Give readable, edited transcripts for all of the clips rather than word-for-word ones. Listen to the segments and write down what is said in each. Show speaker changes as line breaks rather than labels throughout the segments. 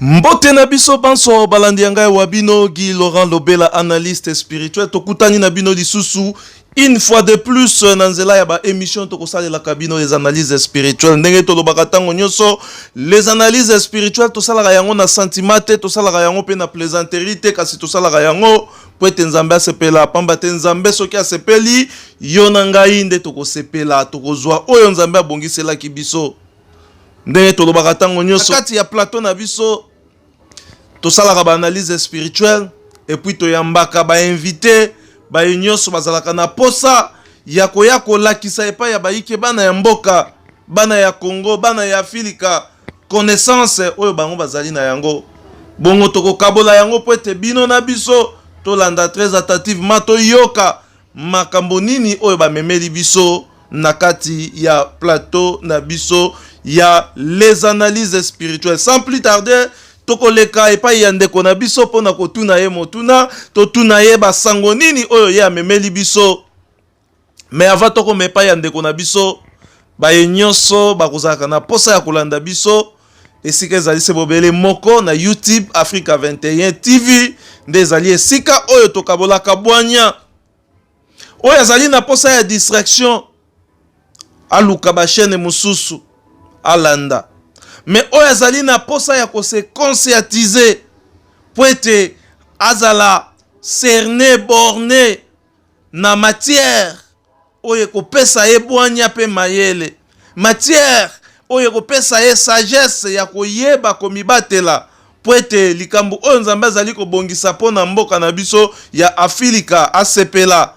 Mbote na biso banso balandi ya ngai wa bino Guy Laurent Lobela, analyste spirituel. Tokutani na bino lisusu une fois de plus na nzela ya ba émission tokosalelaka bino les analyses spirituelles. Ndenge tolobaka ntango nyonso, les analyses spirituelles tosalaka yango na sentiment te, tosalaka yango mpe na plaisanterie te, kasi tosalaka yango mpo ete Nzambe asepela. Pamba te Nzambe soki asepeli, yo na ngai nde tokosepela, tokozwa oyo Nzambe abongiselaki biso. Ndenge tolobaka ntango nyonso, kati ya plateau na biso tosalaka baanalyse spirituelle et puis toyambaka bainvité baye nyonso bazalaka na posa ya koya kolakisa epai ya bayike bana ya mboka, bana ya Congo, bana ya Afilika, connaissance oyo bango bazali na yango. Bongo tokokabola yango mpo ete bino na biso tolanda très attentivement, toyoka makambo nini oyo bamemeli biso na kati ya plateau na biso ya les analyses spirituelles. Sans plus tarder, tokoleka epai ya ndeko na biso mpona kotuna ye motuna, totuna ye basango nini oyo ye amemeli biso. Mais avant tokoma epai ya ndeko na biso, baye nyonso bakozalaka na posa ya kolanda biso, esika ezali se bobele moko na YouTube, Africa 21 TV nde ezali esika oyo tokabolaka bwanya. Oyo azali na posa ya distraction aluka bachaîne mosusu alanda, mais oyo azali na posa ya kose conscientiser po ete azala cerné, borné na matière oyo ekopesa ye bwanya mpe mayele, matière oyo ekopesa ye sagesse ya koyeba komibatela mpo ete likambo oyo Nzambe azali kobongisa mpo na mboka na biso ya Afilika asepela,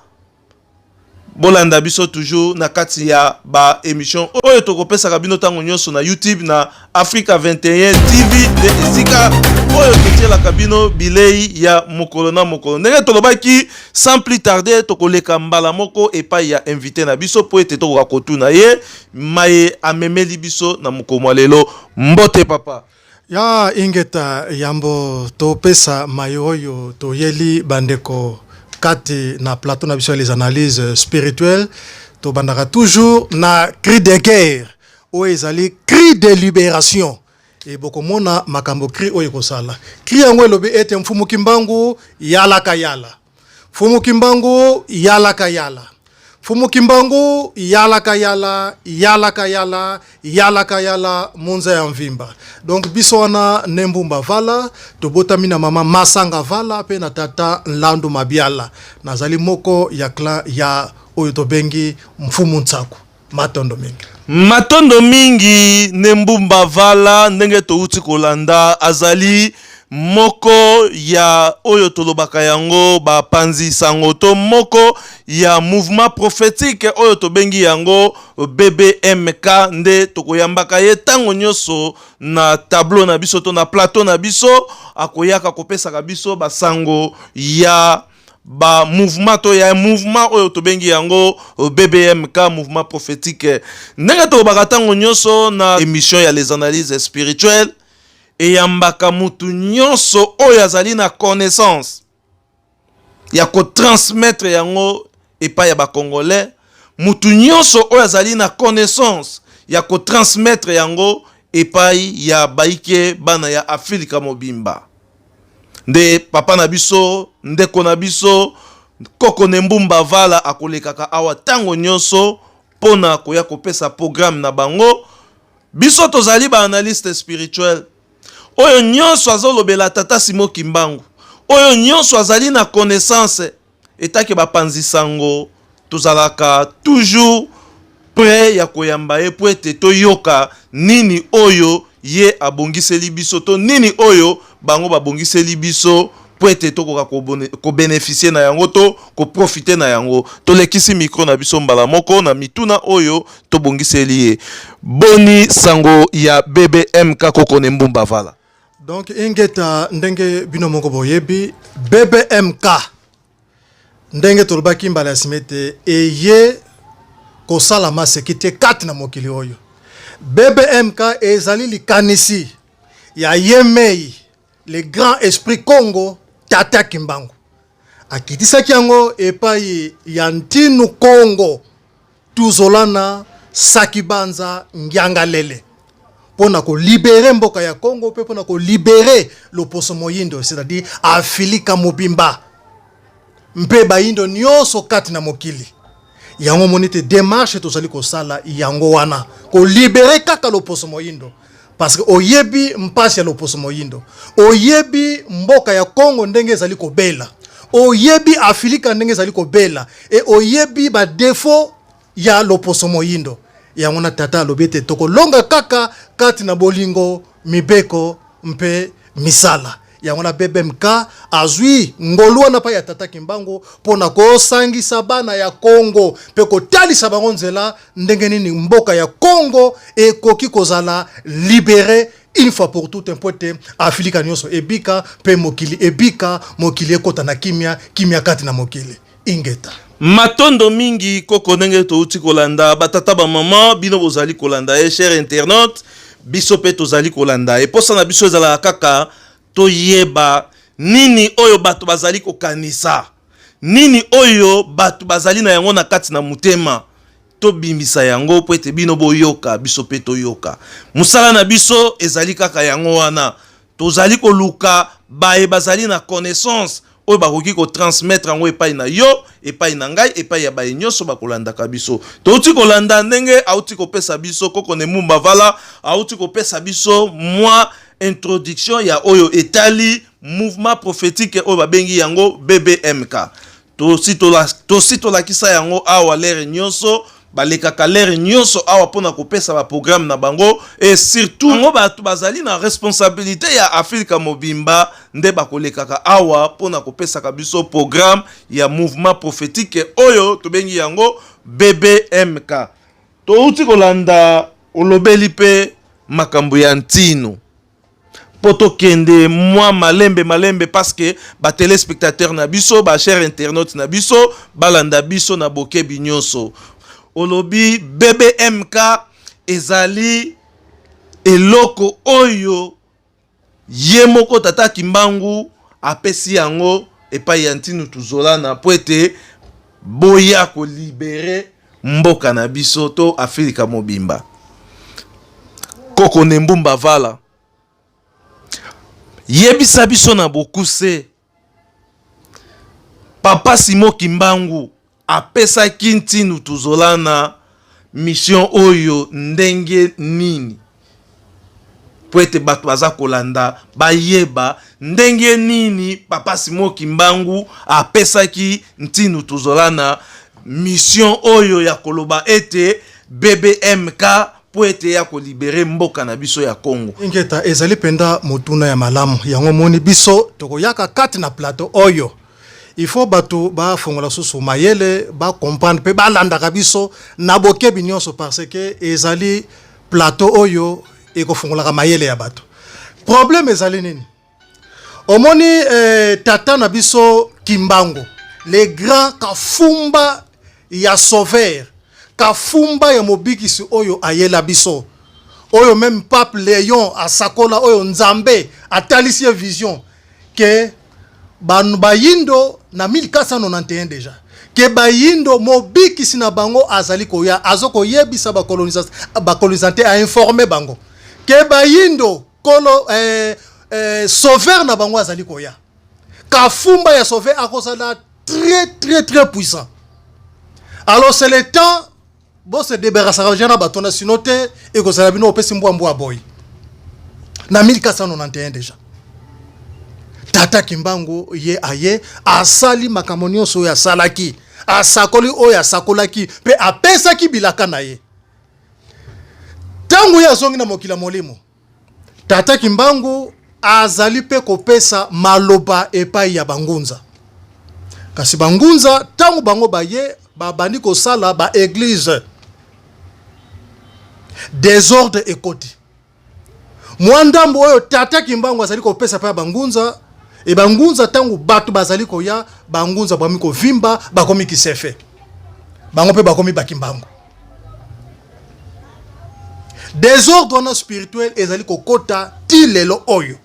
bolanda biso toujours na kati ya ba émission oyo tokopesaka bino ntango nyonso na YouTube, na Africa 21 TV, nde esika oyo totielaka bino bilei ya mokolo na mokolo. Ndenge tolobaki, sans plus tarder, tokoleka mbala moko epai ya invité na biso mpo ete tokoka kotuna ye maye amemeli biso na mokolo ya lelo. Mbote, papa.
Ya ingeta. Yambo topesa maye oyo toyeli bandeko kati na plateau na biso ya les analyses spirituelles, tobandaka toujours na cri de guerre oyo ezali cri de libération. E bokomona makambo cri oyo ekosala. Cri yango elobi ete: Mfumu Kimbangu yalaka yala, Mfumu Kimbangu yalaka yala, Mfumu Kimbangu yalaka yala, yalaka yala, yalaka yala, munza ya mvimba. Donc biso wana ne Mbumba Vala, tobotami na mama Masanga Vala mpe na tata Nlandu Mabiala. Nazali moko ya clan ya oyo tobengi Mfumu Ntsaku. Matondo mingi.
Matondo mingi ne Mbumba Vala. Ndenge touti kolanda, azali moko ya oyo tolobaka yango bapanzi sango to moko ya mouvement prophétique oyo tobengi yango BBMK. Nde tokoyambaka ye ntango nyonso na tableau na biso to na plateau na biso, akoyaka kopesaka biso basango ya ba mouvement to ya mouvement oyo tobengi yango BBMK, mouvement prophétique. Ndenge tolobaka ntango nyonso na émission ya les analyses spirituelles, eyambaka mutu nyonso oyo azali na connaissance ya kotransmettre yango epai ya bacongolais, mutu nyonso oyo azali na connaissance ya kotransmettre yango epai ya baike bana ya Afrika mobimba. Nde papa na biso, ndeko na biso, koko ne Mbumba Vala akolekaka awa ntango nyonso mpona koya kopesa programme na bango. Biso tozali baanalyste spirituel. Oyo nyonso azolobela tata Simo Kimbangu, oyo nyonso azali na connaissance etake bapanzi sango, tozalaka toujours prêt ya koyamba ye po ete toyoka nini oyo ye abongiseli biso to nini oyo bango babongiseli biso po ete tokoka kobénéficier na yango to koprofiter na yango. Tolekisi micro na biso mbala moko na mituna oyo tobongiseli ye. Boni sango ya BBMK, kokone Mbumba Vala?
Donc ingeta. Ndenge bino moko boyebi, BBMK, ndenge tolobaki mbala ya nsima ete eye kosalama seki te kati na mokili oyo. BBMK ezali likanisi ya yemei le grand esprit Congo, tata Kimbangu. Akitisaki yango epai ya Ntinu Congo, Tuzolana Sakibanza Ngiangalele. mpo na kolibere mboka ya Congo mpe mpo na kolibere loposo moyindo, c'est-à-dire Afilika mobimba mpe bayindo nyonso kati na mokili. Yango omoni te démarche tozali kosala yango wana, kolibere kaka loposo moyindo, parce que oyebi mpasi ya loposo moyindo, oyebi mboka ya Congo ndenge ezali kobela, oyebi Afilika ndenge ezali kobela, e oyebi badéfauts ya loposo moyindo. Yango na tata alobi ete tokolonga kaka kati na bolingo, mibeko mpe misala. Yango na BBMK azwi ngolu wana pa ya tata Kimbangu mpo na kosangisa bana ya Kongo mpe kotalisa bango nzela ndenge nini mboka ya Kongo ekoki kozala libéré une fois pour toutes, mpo ete Afrika nyonso ebika mpe mokili ebika, mokili ekɔta na kimia, kimia kati na mokili. Ingeta.
Matondo mingi, koko. Ndenge touti kolanda batata, bamama, bino bozali kolanda ye, cher internaute, biso mpe tozali kolanda ye. Posa na biso ezalaka kaka toyeba nini oyo bato bazali kokanisa, nini oyo bato bazali na yango na kati na motema, tobimisa yango mpo ete bino boyoka, biso mpe toyoka. Mosala na biso ezali kaka yango wana. Tozali koluka baye bazali na connaissance oyo bakoki kotransmettre yango epai na yo, epai na ngai, epai ya baye nyonso bakolandaka biso. Touti kolanda ndenge auti kopesa biso koko Nemumba Vala, auti kopesa biso mwa introduction ya oyo etali mouvement prophétique oyo babengi yango BBMK. Tosi tolakisa yango awa lere nyonso, balekaka lere nyonso awa mpona kopesa baprogramme na bango, et surtout yango bato bazali na responsabilité ya Afrika mobimba nde bakolekaka awa mpona kopesaka biso programme ya mouvement prophétique oyo tobengi yango BBMK. Touti kolanda olobeli mpe makambo ya ntino mpo tokende mwa malembe malembe, parce que batéléspectateur na biso, bachers internaute na biso, balanda biso na bokebi nyonso. Olobi BBMK ezali eloko oyo ye moko tata Kimbangu apesi yango epai ya Ntinu Tuzolana mpo ete boya kolibérer mboka na biso to Afrika mobimba. Koko Nembumba Vala, yebisa biso na bokuse, papa Simo Kimbangu apesaki Ntinu Tuzolana mission oyo ndenge nini, po ete bato baza kolanda bayeba ndenge nini papa Simo Kimbangu apesaki Ntinu Tuzolana mission oyo ya koloba ete BBMK mpo ete ya kolibérer mboka na biso ya Congo.
Ingeta, ezali mpenza motuna ya malamu. Yango moni biso tokoyaka kati na plateau oyo, il faut bato bafongola susu mayele, bacomprendre mpe balandaka biso na bokebi nyonso, parce que ezali plateau oyo ekofungolaka mayele ya bato. Problème ezali nini? Omoni tata na biso Kimbangu, le grand kafumba ya sauveur, kafumba ya mobikisi oyo ayela biso, oyo même pape Léon asakola, oyo Nzambe atalisi ye vision ke bayindo na 1491 déjà, ke bayindo mobikisi na bango azali koya, azo koyebisa bacolonisateur, ainformer bango ke bayindo kolo sauveur na bango azali koya. Kafumba ya sauveur akozala très très très puissant. Alors c'est le temps bo se débarrassaka déjà na bato na sino te ekozala bino opesi mbwa mbwa boy. Na 1491 déjà tata Kimbangu ye aye, asali makambo nyonso oyo asalaki, asakoli oyo asakolaki mpe apesaki bilaka na ye. Ntango ye azongi na mokili ya molimo, tata Kimbangu azali mpe kopesa maloba epai ya bangunza. Kasi bangunza, ntango bango baye, babandi kosala baéglise, désordre ekoti. Mwa ndambo oyo tata Kimbangu azali kopesa mpe ya bangunza, e bangunza, ntango bato bazali koya, bangunza bakomi kovimba, bakomi kisefe, bango mpe bakomi bakimbangu. Désordre wana spirituel ezali kokota ti lelo oyo.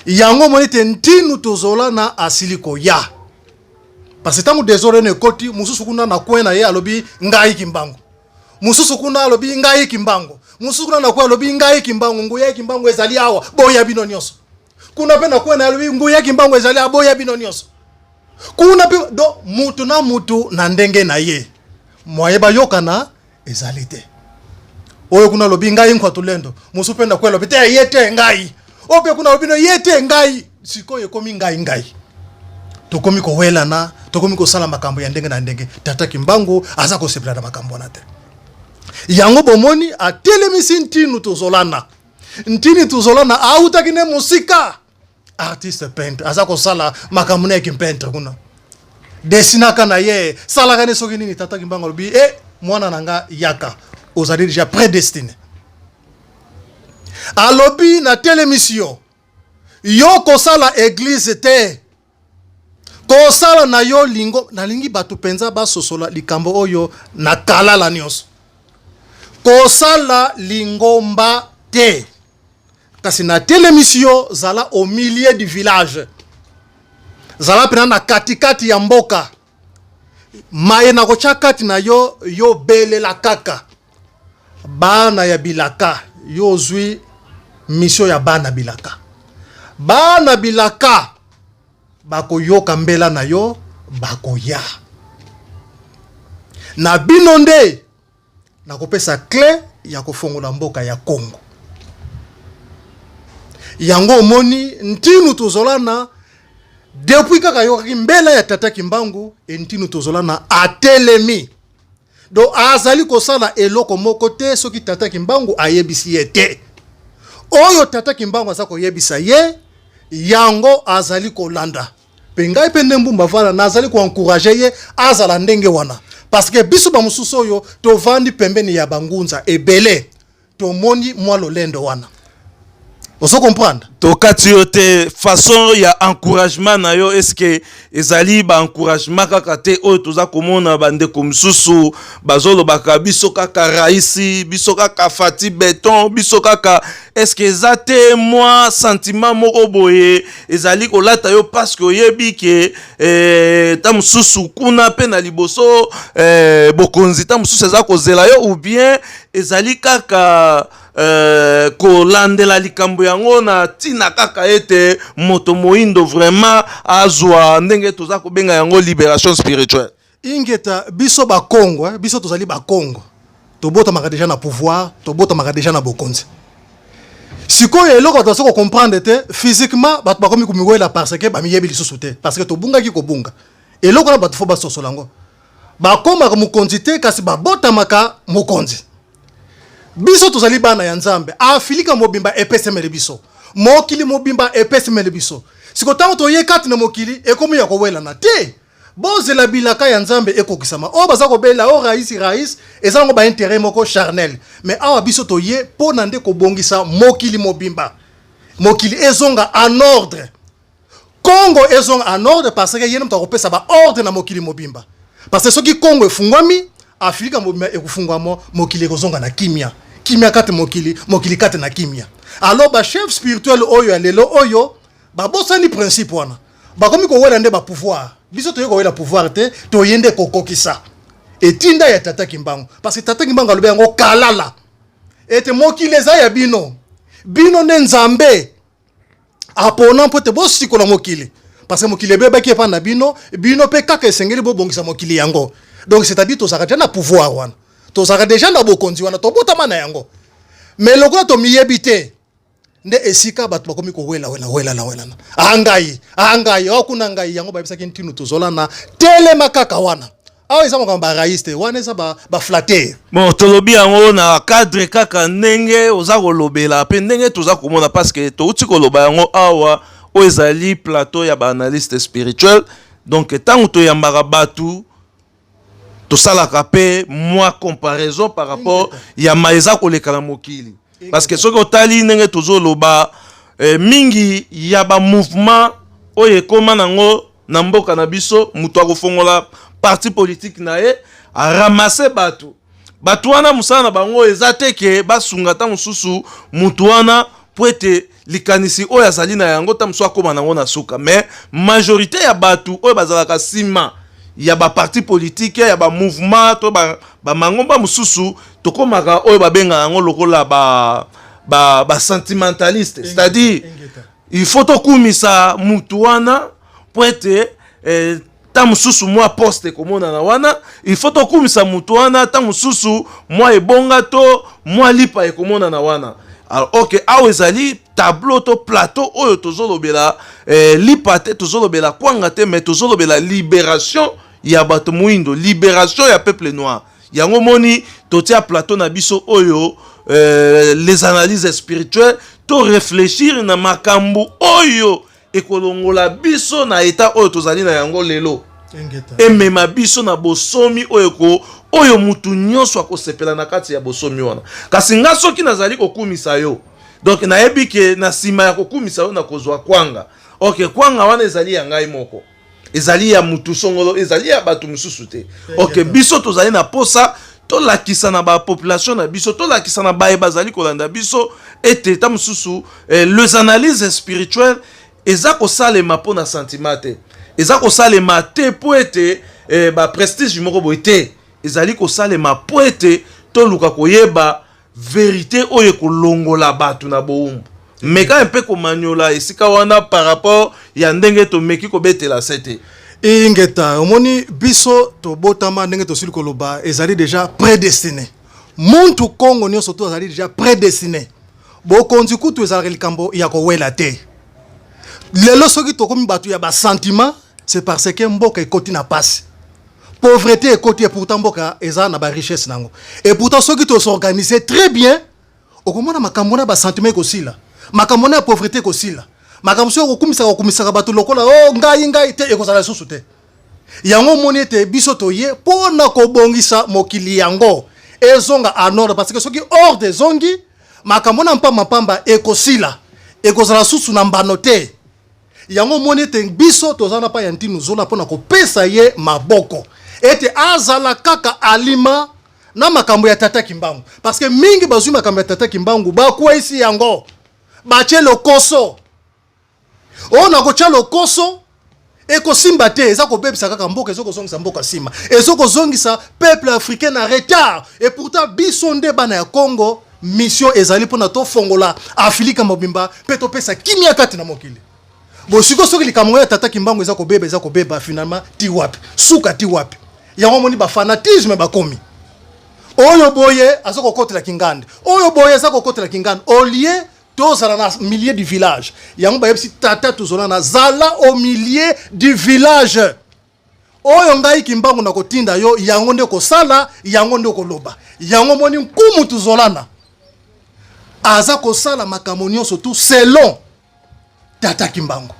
Yango omoni ete Ntinu Tozolana asili koya, parce que ntango désordre wana ekoti, mosusu kuna na coin na ye alobi ngai Kimbangu. Mosusu kuna alobi ngai Kimbangu, mosusu kuna na kwe alobi ngai Kimbangu, nguya Kimbangu ezali awa, boya bino nyonso. Kuna mpe na kwe na alobi nguya Kimbangu ezali awa, boya bino nyonso. Kuna mpe do mutu na mutu na ndenge na ye, mwaye bayokana ezali te. Oyo kuna alobi ngai Nkwatulendo, mosusu mpe na kwe alobi te ye te ngai, oyo mpe kuna alobi no ye te ngai. Sikoyo ekomi ngai ngai, tokomi kowelana, tokomi kosala makambo ya ndenge na ndenge. Tata Kimbangu aza kosepela na makambo wana te. Yango bomoni atelemisi Ntinu Tuzolana. Ntini Tuzolana autaki ne mosika, artiste peintre, aza kosala makambo na ye kimpeintre kuna, desinaka na ye, salaka ne soki nini. Tata Kimbangu alobi e mwana na nga yaka, ozali déjà prédestiné. Alobi natelemisi yo, yo kosala église te, kosala na yo lingo. Nalingi bato mpenza basosola likambo oyo na kalala nyonso. Kosala lingomba te, kasi natelemisi yo, zala au milieu du village, zala mpena na katikati ya mboka. Maye nakotya kati na yo, yo belela kaka bana ya bilaka. Yo ozwi mission ya bana bilaka. Bana bilaka bakoyoka mbela na yo, bakoya na bino nde nakopesa clé ya kofongola mboka ya Kongo. Yango omoni Ntinu Tozolana, depuis kaka ayokaki mbela ya tata Kimbangu e, Ntinu Tozolana atelemi. Donc azali kosala eloko moko te soki tata Kimbangu ayebisi ye te. Oyo tata Kimbangu aza koyebisa ye, yango azali kolanda. Mpe ngai mpe nde Mbumba Vala nazali koencourager ye azala ndenge wana, parce que biso bamosusu oyo tovandi pembeni ya bangunza ebele, tomoni mwa lolendo wana, ozo comprendre?
Tokati yo te. Façon ya encouragement na yo, est-ce ezali baencouragement kaka te oyo toza komona bandeko mosusu bazolobaka biso kaka raisi, biso kaka Fatshi Béton, biso kaka? Est-ce eza te mwa sentiment moko boye ezali kolata yo, parce que oyebi ke ta mosusu kuna mpe na liboso bokonzi ta mosusu eza kozela yo, ou bien ezali kaka kolandela likambo yango na ntina kaka ete moto moyindo vraiment azwa ndenge toza kobenga yango libération spirituelle?
Ingeta. Biso Bakongo, biso tozali Bakongo, tobotamaka déjà na pouvoir, tobotamaka déjà na bokonzi. Sikoyo eloko bato baza kocomprendre te, physiquement bato bakomi komiwela parce que bamiyebi lisusu te, parce que tobungaki kobunga. Eloko wana bato faut basosola yango. Bakomaka mokonzi te, kasi babotamaka mokonzi. Biso tozali bana ya Nzambe. Afilika mobimba epesemeli biso, mokili mobimba epesemeli biso. Siko ntango toye kati na mokili, ekomi ya kowelana te. Bozela bilaka ya Nzambe ekokisama. Oyo baza kobela oyo raisi rais, eza yango baintérêt moko charnel. Mais awa biso toye mpo na nde kobongisa mokili mobimba, mokili ezonga en ordre, Congo ezonga en ordre, parce que ye nde moto akopesa baordre na mokili mobimba. Parce que soki Congo efungwami, Afrika mobimba ekofungwama, mokili ekozonga na kimia, kimia kati mokili, mokili kati na kimia. Alors bachef spirituel oyo ya lelo oyo babosani principe wana, bakomi kowela nde bapouvoir. Biso toye kowela pouvoir te, toye nde kokokisa etinda ya tata Kimbangu, parce que tata Kimbangu alobi yango kalala ete mokili eza ya bino, bino nde Nzambe apona mpo ete bosikola mokili, parce que mokili ebebaki epai na bino. Bino mpe kaka esengeli bobongisa mokili yango. Donc c'est-à-dire tozalaka déjà na pouvoir wana, tozalaka déjà na bokonzi wana, tobotama na yango. Mais lokola tomiyebi te, nde esika bato bakomi kowelawela, welana welana, angai angai awa kuna ngai. Yango bayebisaki Ntinu Tozolana, telema kaka wana. Awa eza makambo barais te, wana eza baflatter.
Bon, tolobi yango na cadre kaka ndenge oza kolobela mpe ndenge toza komona, parce que touti koloba yango awa, oyo ezali plateau ya baanalyste spirituel. Donc ntango toyambaka bato, tosalaka mpe mwa comparaison par rapport ya ma eza koleka na mokili, parce que soki otali ndenge tozoloba, mingi ya bamouvement oyo ekóma nango na mboka na biso, moto akofongola parti politique na ye, aramasse bato. Bato wana, mosala na bango eza te ke basunga ta mosusu motu wana po ete likanisi oyo azali na yango ta mosusu akóma nango na suka. Mais majorité ya bato oyo bazalaka nsima Ya baparti politique, ya bamouvement to bamangomba mosusu, tokomaka oyo babengaka yango lokola basentimentaliste, ba c'est-à-dire il faut tokumisa mutu wana mpo ete ta mosusu mwa poste ekomonana wana. Il faut tokumisa mutu wana, ta mosusu mwa ebonga to mwa lipa ekomonana wana. Alors, ok, awa ezali tableau to plateau oyo tozolobela lipa te, tozolobela kwanga te, mais tozolobela libération ya bato moyindo, libération ya peuple noir. Yango moni totia plateau na biso oyo les analyses spirituelles, to réfléchir na makambo oyo ekolongola biso na état oyo tozali na yango lelo, emema biso na bosomi oyo ko oyo mutu nyonso akosepela na kati ya bosomi wana. Kasi nga soki nazali kokumisa yo, donc nayebi ke na nsima ya kokumisa yo nakozwa kwanga. Ok, kwanga wana ezali ya ngai moko, ezali ya mutu songolo, ezali ya bato mosusu te. Ok, biso tozali na posa tolakisa na bapopulation na biso, tolakisa na baye bazali kolanda biso ete ta mosusu les analyses spirituelles eza kosalema mpo na sentiment te, eza kosalema te mpo ete baprestige moko boye te. Ezali kosalema mpo ete toluka koyeba vérité oyo ekolongola bato na bowumbu. Meka mpe komaniola esika wana par rapport ya ndenge tomeki kobetela se te.
Ingeta. Omoni, biso tobotama ndenge tosili koloba, ezali déjà prédestiné. Muntu Kongo nyonso to azali déjà prédestiné. Bokonzi kutu ezalaka likambo ya kowela te. Lelo soki tokomi bato ya basentiment, c'est parce que mboka ekoti na pasi, pauvreté ekoti. Et pourtant mboka eza na barichesse nango. Et pourtant soki tos'organiser très bien, okomona makambo na basentiment ekosila, makambo na ya pauvreté ekosila, makambo soki okokumisaka, okumisaka bato lokola o ngai ngai te, ekozala lisusu te. Yango omoni ete biso toye mpo na kobongisa mokili yango ezonga en ordre, parce que soki ordre ezongi, makambo na mpamba-mpamba ekosila, ekozala susu na mbano te. Yango omoni ete biso toza na pa ya Ntinu Zola mpo na kopesa ye maboko ete azala kaka alima na makambo ya tata Kimbangu, parce que mingi bazwi makambo ya tata Kimbangu, bakweyisi yango, batie lokoso. Oyo na kotia lokoso ekosimba te, eza kobebisa kaka mboka, eza kozongisa mboka nsima, eza kozongisa peuple africain na retard. Et pourtant biso nde bana ya Congo, mission ezali mpona tofongola Afrika mobimba mpe topesa kimia kati na mokili. Bosiko soki likambo ya tata Kimbangu eza kobeba, eza kobeba finalement ti wapi? Suka ti wapi? Yango omoni bafanatisme bakomi, oyo boye aza kokotela kingande, oyo boye aza kokotela kingande, au lieu tozala na milieu du village. Yango bayebisi tata tozala na zala au milieu du village. Oyo ngai Kimbangu na kotinda yo, yango nde kosala, yango nde koloba. Yango moni nkumu tozolana aza kosala makambo nyonso tu selon tata Kimbangu.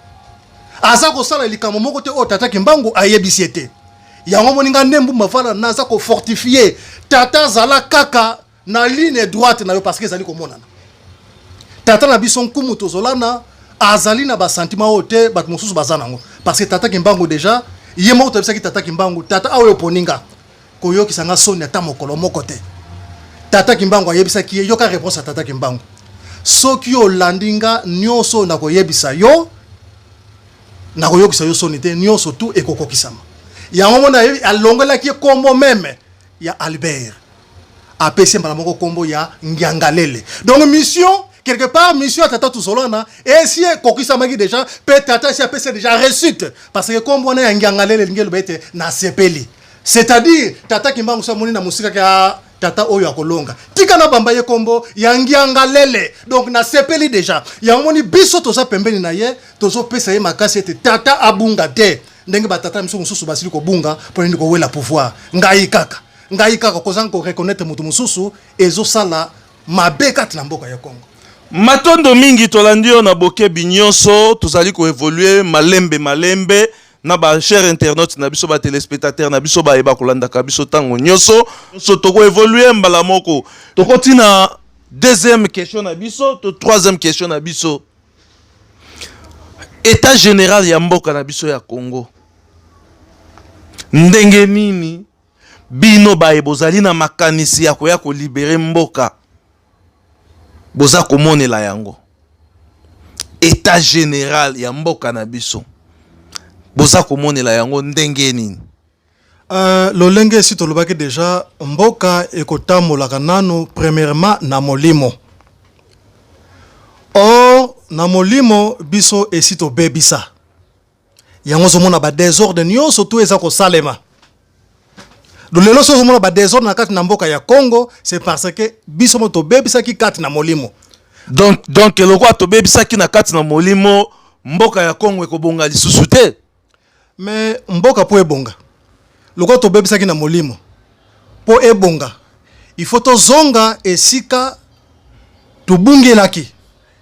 Aza kosala likambo moko te oyo tata Kimbangu ayebisi ye te. Yango moni nga nde Mbumba Vala naza kofortifier tata, azala kaka na ligne droite na yo, parce que ezali komonana tata na biso nkumu tozolana azali na basentiment oyo te bato mosusu baza nango, parce que tata Kimbangu déjà ye moko toyebisaki tata Kimbangu: "Tata, awa oponi nga, koyokisa nga soni ata mokolo moko te." Tata Kimbangu ayebisaki ye, yoka réponse ya tata Kimbangu: "Soki olandi nga nyonso oyo nakoyebisa yo, nakoyokisa yo soni te, nyonso tu ekokokisama." Yango mona alongolaki ye kombo même ya Albert, apesi ye mbala moko kombo ya Ngiangalele. Donc mission, quelque part mission ya tata Tuzolana esi ekokisamaki déjà, mpe tata esi apesi déjà réussite, parce que kombo wana ya Ngiangalele elingi eloba ete nasepeli, c'est-à-dire tata Kimbangu so amoni na mosika ka tata oyo akolonga, tika na bamba ye kombo ya Ngiangalele, donc nasepeli déjà. Yango moni biso toza pembeni na ye, tozopesa ye makasi ete tata abunga te ndenge batata miso mosusu basili kobunga mpo nini? Kowela pouvoir, ngai kaka, ngai kaka, kozanga koreconnaître moto mosusu, ezosala mabe kati na mboka ya Congo.
Matondo mingi, tolandi yo na bokebi nyonso. Tozali koévoluer malembe malembe na bachers internaute na biso, batéléspectateur na biso bayeba kolandaka biso ntango nyonso. So tokoévoluer mbala moko, tokoti na deuxième question na biso to troisième question na biso. État général ya mboka na biso ya Congo, ndenge nini bino baye bozali na makanisi ya koya kolibérer mboka boza komonela yango? État général ya mboka na biso, boza komonela yango ndenge nini?
Lolenge esi tolobaki deja, mboka ekotambolaka nanu premièrement na molimo. Or na molimo biso esi tobebisa yango. Ozomona badésordre nyonso tu eza kosalema lelo. So ozomona badésordre na kati na mboka ya Congo, c'est parce que biso mo tobebisaki kati na molimo.
Donc lokola tobebisaki na kati na molimo, mboka ya Congo ekobonga lisusu te?
Mais mboka mpo ebonga, lokola tobebisaki na molimo, mpo ebonga, il faut tozonga esika tobungelaki,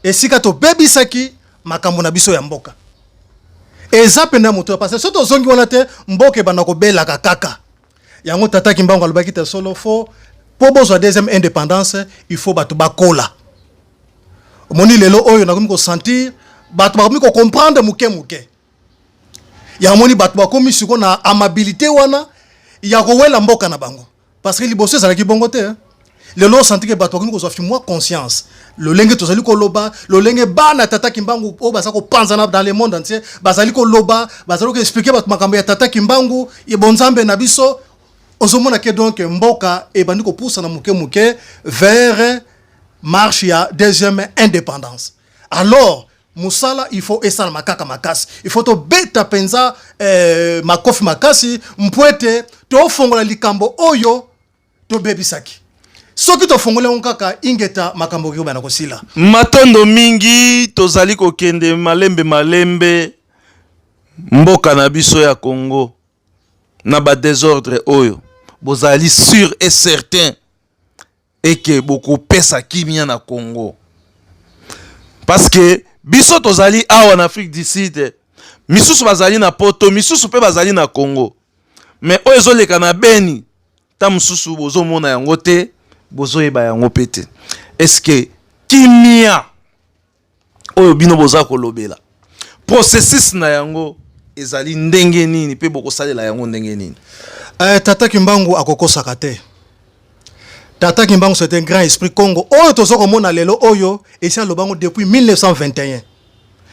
esika tobebisaki makambo na biso ya mboka. Eza mpenza moto, parce que so tozongi wana te, mboka ebanda kobelaka kaka. Yango tata Kimbangu alobaki te solo, faut mpo bozwa deuxième indépendance, il faut bato bakola. Omoni lelo oyo nakomi kosentir bato bakomi kocomprendre moke moke. Yamoni bato bakomi sikoyo na amabilité wana ya kowela mboka na bango, parce que liboso ezalaki bongo te, hein. Lelo osanti ke bato bakomi kozwa fi mwa conscience. Lolenge tozali koloba, lolenge bana tata Kimbangu oyo baza kopanzana dans le monde entier bazali koloba, bazali koexpliquer bato makambo ya tata Kimbangu, ye bonzambe na biso, ozomona ke donc mboka ebandi kopusana moke moke vers marche ya deuxième indépendance. Alors mosala il faut esalama kaka makasi, il faut tobeta mpenza makofi makasi mpo ete tofongola likambo oyo tobebisaki. Soki tofongoli yango kaka, ingeta, makambo oyo bana kosila.
Matondo mingi. Tozali kokende malembe malembe. Mboka na biso ya Congo na badésordre oyo, bozali sûr et certain eke bokopesa kimia na Congo? Parce que biso tozali awa na Afrique du Sud, misusu bazali na Poto, misusu mpe bazali na Congo, mais oyo ezoleka na Beni, ta mosusu bozomona yango te, bozoyeba yango mpe te. Est-ce kimia oyo bino boza kolobela, processus na yango ezali ndenge nini, mpe bokosalela yango ndenge nini?
Tata Kimbangu akokosaka te. Tata Kimbangu, c'est un grand esprit Congo. Oyo toza komona lelo oyo, esi alobango depuis 1921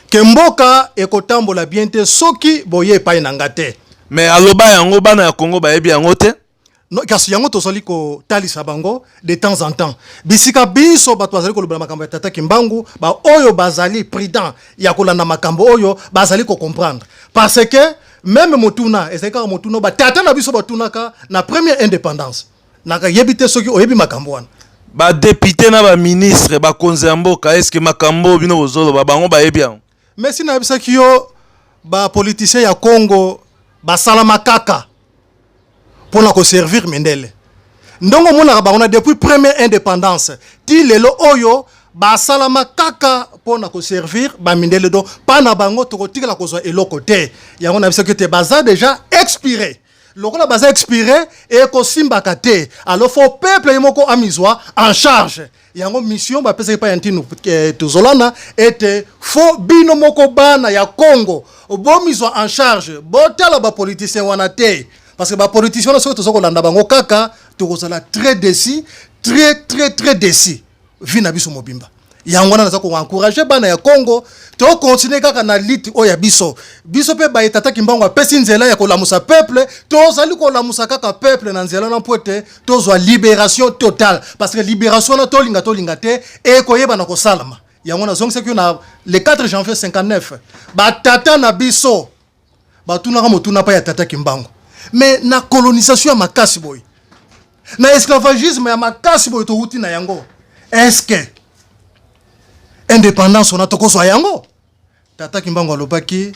ke mboka ekotambola bien te soki boye epai na nga te.
Mais aloba yango, bana ya Congo bayebi yango te.
No, kasi yango tozali kotalisa bango de temps en temps. Bisika biso bato bazali kolobela makambo ya tata Kimbangu, baoyo bazali prudent ya kolanda makambo oyo bazali kocomprendre, parce que même motuna ezali kaka motuna batata na biso batunaka na première indépendance. Nakayebi te soki oyebi makambo wana.
Badéputé na baministre, bakonzi ya mboka, est-ce makambo oyo bino bozoloba, bango bayebi yango?
Mais si nayebisaki yo, bapoliticien ya Congo basalama kaka mpona koservir mindele. Ndongo omonaka bango na depuis première indépendance ti lelo oyo, basalama kaka mpona koservir bamindele. Donc mpa na bango tokotikala kozwa eloko te. Yango nayebisaki te, baza déjà expiré. Lokola baza expiré, ekosimbaka te. Alors faut peuple ye moko amizwa en charge. Yango mission bapesaki epai ya Ntinu Tuzolana, ete faut bino moko bana ya Congo bomizwa en charge, botala bapoliticien wana te, parce que bapoliticien wana, soki toza kolanda bango kaka, tokozala très déçu, très très très déçu vie na biso mobimba. Yango wana naza koencourager bana ya Congo, tokontinue kaka na lutte oyo ya biso. Biso mpe baye tata Kimbangu apesi nzela ya kolamusa peuple, tozali kolamusa kaka peuple na nzela wana mpo ete tozwa libération totale, parce que libération wana, tolinga tolinga te, ekoyebana kosalama. Yango nazongisaki yo na le 4 janvier 59, batata na biso batunaka motuna mpa ya tata Kimbangu: mais na colonisation ya makasi boye, na esclavagisme ya makasi boye towuti na yango, est-ce indépendance wana tokozwa yango? Tata Kimbangu alobaki: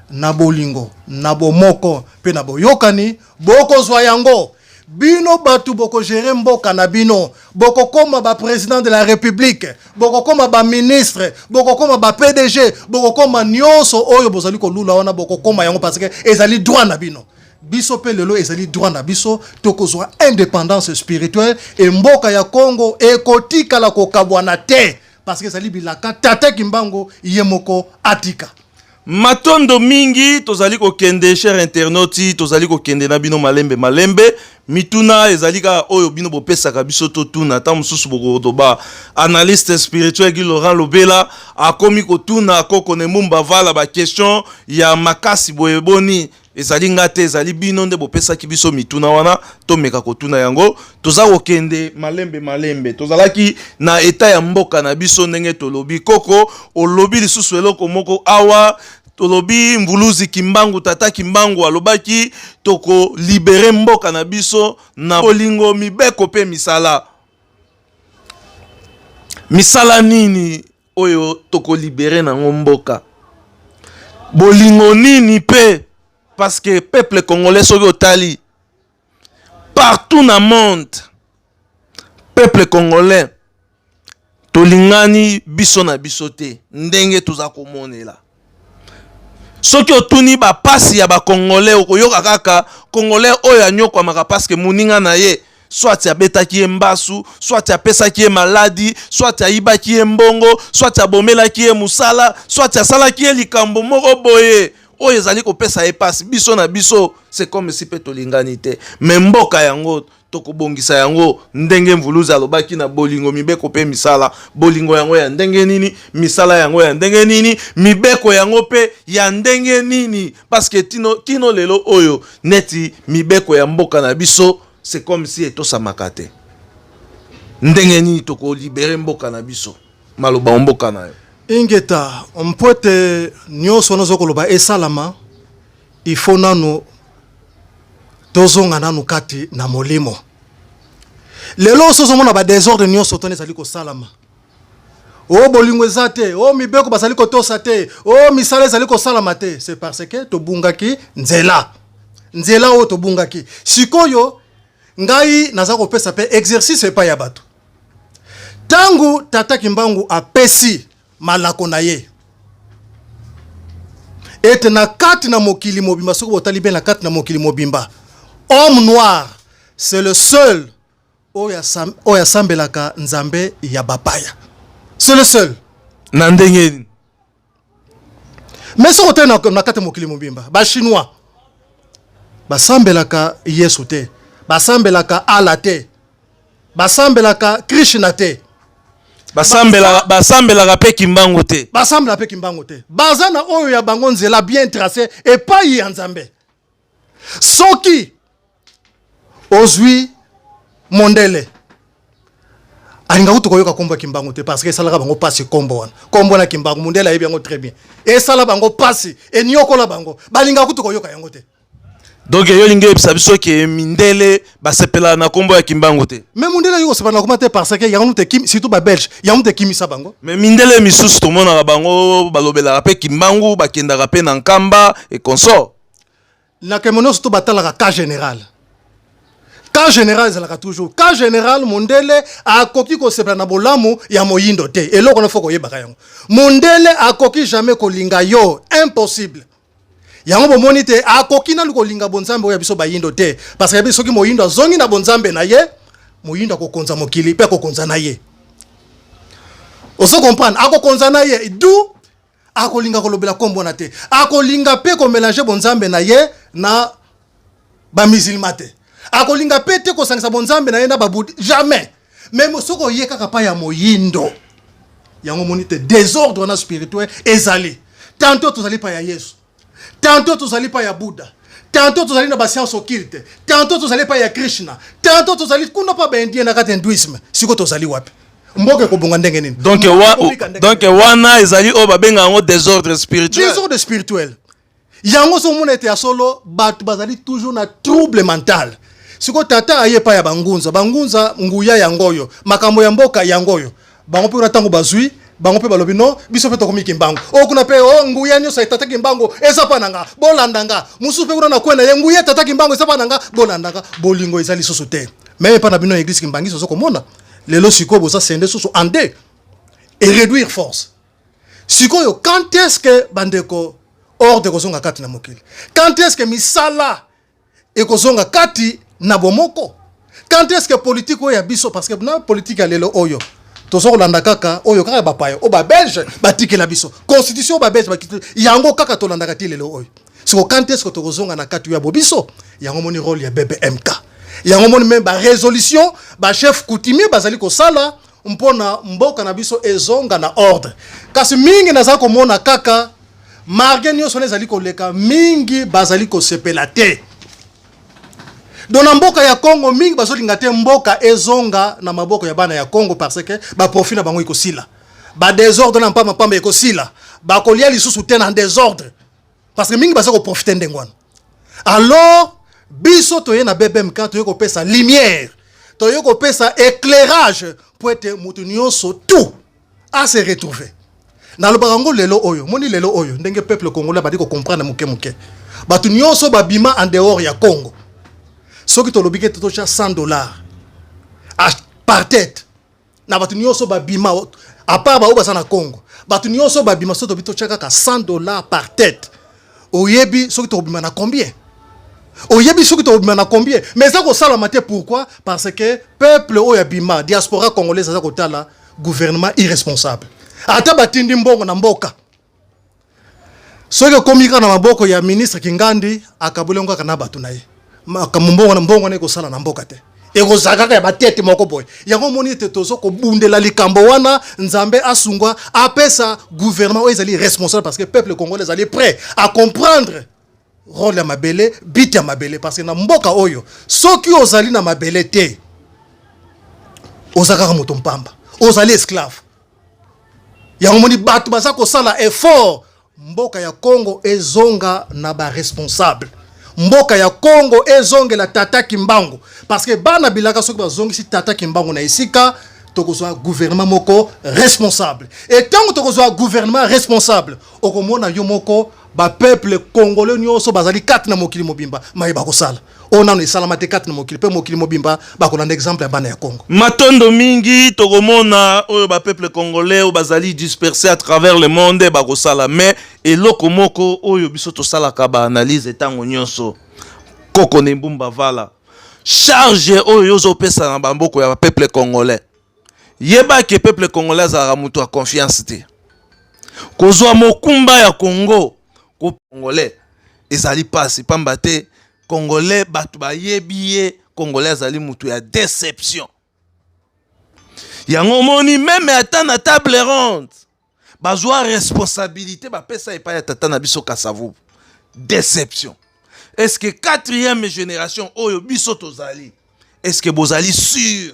na bolingo, na bomoko mpe na boyokani, bokozwa yango. Bino bato bokogérer mboka na bino, bokokóma baprésident de la République, bokokóma baministre, bokokóma baPDG, bokokóma nyonso oyo bozali kolula wana, bokokóma yango, parce que ezali droit na bino. Biso mpe lelo ezali droit na biso, tokozwa indépendance spirituelle e mboka ya Congo ekotikala kokabwana te, parce que ezali bilaka tata Kimbangu ye moko atika.
Matondo mingi. Tozali kokende, cher internaute, tozali kokende na bino malembe malembe. Mituna ezali kaka oyo bino bopesaka biso totuna. Ata mosusu bokoloba: analyste spirituel Guy Laurent Lobela akomi kotuna koko ne Mumba Vala baquestion ya makasi boye boni? Ezali nga te, ezali bino nde bopesaki biso mituna wana, tomeka kotuna yango. Toza kokende malembe malembe. Tozalaki na eta ya mboka na biso ndenge tolobi. Koko, olobi lisusu eloko moko awa. Tolobi Mvuluzi Kimbangu, tata Kimbangu alobaki tokolibere mboka na biso na bolingo, mibeko mpe misala. Misala nini oyo tokolibere nango mboka? Bolingo nini mpe? Parce que peuple congolais, soki otali partout na monde, peuple congolais tolingani biso na biso te. Ndenge toza komonela, soki otuni bapasi ya bacongolais, okoyoka kaka Congolais oyo anyokwamaka parce que moninga na ye soit abetaki ye mbasu, soit apesaki ye maladi, soit ayibaki ye mbongo, soit abomelaki ye mosala, soit asalaki ye likambo moko boye oyo ezali kopesa ye pasi. Biso na biso, c'est comme si mpe tolingani te. Mais mboka yango, tokobongisa yango ndenge Mvuluzi alobaki na bolingo, mibeko mpe misala. Bolingo yango ya ndenge nini? Misala yango ya ndenge nini? Mibeko yango mpe ya ndenge nini? Parce que tino, kino lelo oyo, neti mibeko ya mboka na biso, c'est comme si etosamaka te. Ndenge nini tokolibere mboka na biso? Maloba ya mboka na yo.
Ingeta, mpo ete nyonso wana oza koloba esalama, il faut nanu tozonga nanu kati na molimo. Lelo oso ozomona badésordre nyonso tona ezali kosalama. O bolingo eza te, o mibeko bazali kotosa te, o misala ezali kosalama te, c'est parce que tobungaki nzela. Nzela oyo tobungaki sikoyo, ngai naza kopesa mpe exercice epai ya bato. Ntango tata Kimbangu apesi malako na ye ete na kati na mokili mobimba, soki botali mpe na kati na mokili mobimba, homme noir, c'est le seul oyo asambelaka nzambe ya bapaya, c'est le seul.
Na ndenge nini?
Mais soki otali na kati ya mokili mobimba, Bachinois basambelaka Yesu te, basambelaka Allah te, basambelaka Krishna te.
Basambelaka mpe Kimbangu te.
Basambela mpe Kimbangu te. Baza na oyo ya bango nzela bien tracé epai ya Nzambe. Soki ozwi mondele, alinga kutu koyoka nkombo ya Kimbangu te, parce que esalaka bango mpasi nkombo wana. Nkombo na Kimbangu, mondele ayebi yango très bien, esala bango mpasi, eniokola bango, balingaka kutu koyoka yango te.
Donc yo olingi oyebisa biso ke mindele basepelaka na nkombo ya Kimbangu te?
Mais mondele ayoki kosepela na kombo te, parce que yango te, surtout Babelge, yango te ekimisa bango.
Mais mindele misusu tomonaka bango balobelaka mpe Kimbangu, bakendaka mpe na Nkamba et consort.
Na kemo nyonso to batalaka cas général. Cas général ezalaka toujours cas général. Mondele akoki kosepela na bolamu ya moyindo te. Eloko wana, faut koyebaka yango. Mondele akoki jamais kolinga yo, impossible. Yango bomoni te, akoki nanu kolinga bonzambe oyo ya biso bayindo te, parce que soki moyindo azongi na bonzambe na ye, moyindo akokonza mokili mpe akokonza na ye. Ozo comprendre? Akokonza na ye du akolinga kolobela nkombo na te, akolinga mpe komélanger bonzambe na ye na bamusulman te, akolinga mpe te kosangisa bonzambe na ye na babudi, jamais. Mais soki oye kaka pa ya moyindo, yango moni te désordre wana spirituel ezali. Tantôt tozali pa ya Yesu, tantôt tozali pa ya Buddha, tantôt tozali na bascience occulte, tantôt tozali pa ya Krishna, tantôt tozali kuna pa baindien na kati ya hindouisme. Sikoyo tozali wapi? Mboka ekobonga ndenge nini?
Donc, donc wana ezali oyo babenga yango désordre spirituel.
Désordre spirituel yango. So omona ete ya solo bato bazali toujours na trouble mental. Sikoyo tata aye epai ya bangunza. Bangunza, nguya yango oyo, makambo ya mboka yango oyo. Bango mpe kuna, ntango bazwi bango mpe balobi: "No, biso mpe tokomi Kimbangu." Oyo kuna mpe: "O nguya nyonso ya tata Kimbangu eza mpa na nga, bolanda nga." Mosusu mpe kuna na kwe na ye: "Nguya tata Kimbangu eza mpa na nga, bolanda nga." Bolingo eza lisusu te. Même epa na bino ya église kimbangisi, oza komona lelo sikoyo boza scinder susu en deux et réduire force. Sikoyo, quand est ce que, bandeko, ordre ekozonga kati na mokili? Quand est ce que misala ekozonga kati na bomoko? Quand est ce que politique oyo ya biso, parce que na politique ya lelo oyo toza kolanda kaka oyo kaka bapaya oyo Babelge batikela biso, constitution oyo Babelge batikela, yango kaka tolandaka ti lelo oyo. Siko quand est ce que tokozonga na kati oyo ya bobiso? Yango moni rôle ya BBMK, yango moni même barésolution bachef coutumier bazali kosala mpona mboka na biso ezonga na ordre. Kasi mingi naza komona kaka Malgré nyonso wana ezali koleka, mingi bazali kosepela te. Donc na mboka ya Congo, mingi bazolinga te mboka ezonga na maboko ya bana ya Congo, parce que baprofit na bango ekosila, badésordre na mpamba pamba ekosila, bakolia lisusu te na désordre, parce que mingi baza koprofite ndenge wana. Alors biso toye na BBMK, toye kopesa lumière, toye kopesa éclairage po ete moto nyonso tout ase retrouver. Nalobaka yango lelo oyo, moni lelo oyo ndenge peuple congolais badi kocomprendre moke moke. Bato nyonso babima en dehors ya Congo, soki tolobi ke totya 100 $ par tête na bato nyonso babima, à part baoyo baza na Congo, bato nyonso babima, soki tobi totya kaka 100 $ par tête, oyebi soki tokobima na combien? Oyebi soki tokobima na combien? Mais eza kosalama te. Pourquoi? Parce que peuple oyo abima, diaspora congolaise, aza kotala gouvernement irresponsable. Ata batindi mbongo na mboka, soki ekomi kaka na maboko ya ministre Kingandi, akaboli yango kaka na bato na ye. Makambo mbongo na mbongo wana ekosala na mboka te, ekozala kaka ya batete moko boye. Yango omoni ete tozo kobundela likambo wana. Nzambe asungwa, apesa gouvernement oyo ezali responsable, parce que peuple congolais ezali prêt à comprendre rôle ya mabele, but ya mabele, parce que na mboka oyo, soki ozali na mabele te, oza kaka moto mpamba, ozali esclave. Yango moni bato baza kosala effort mboka ya Congo ezonga na baresponsable, mboka ya Congo ezongela tata Kimbangu, parce que bana bilaka, soki bazongisi tata Kimbangu na esika, tokozwa gouvernement moko responsable. E ntango tokozwa gouvernement responsable, okomona yo moko bapeuple congolais nyonso bazali kati na mokili mobimba, maye bakosala oyo nano esalama te kati na mokili, mpe mokili mobimba bakolanda exemple ya bana ya Congo.
Matondo mingi. Tokomona oyo bapeuple congolais oyo bazali dispersé à travers le monde bakosala. Mais eloko moko oyo biso tosalaka baanalyse ntango nyonso, koko na Mbumba Vala, charge oyo ozopesa na bamboko ya bapeuple congolais, yebaki peuple congolais azalaka moto ya confiance te. Kozwa mokumba ya Congo ko congolais ezali mpasi, pamba te congolais, bato bayebi ye, congolais azali moto ya déception. Yango omoni, même ata na table ronde, bazwa responsabilité, bapesa epai ya tata na biso Kasavubu, déception. Est ce que quatrième génération oyo biso tozali, est ce que bozali sûr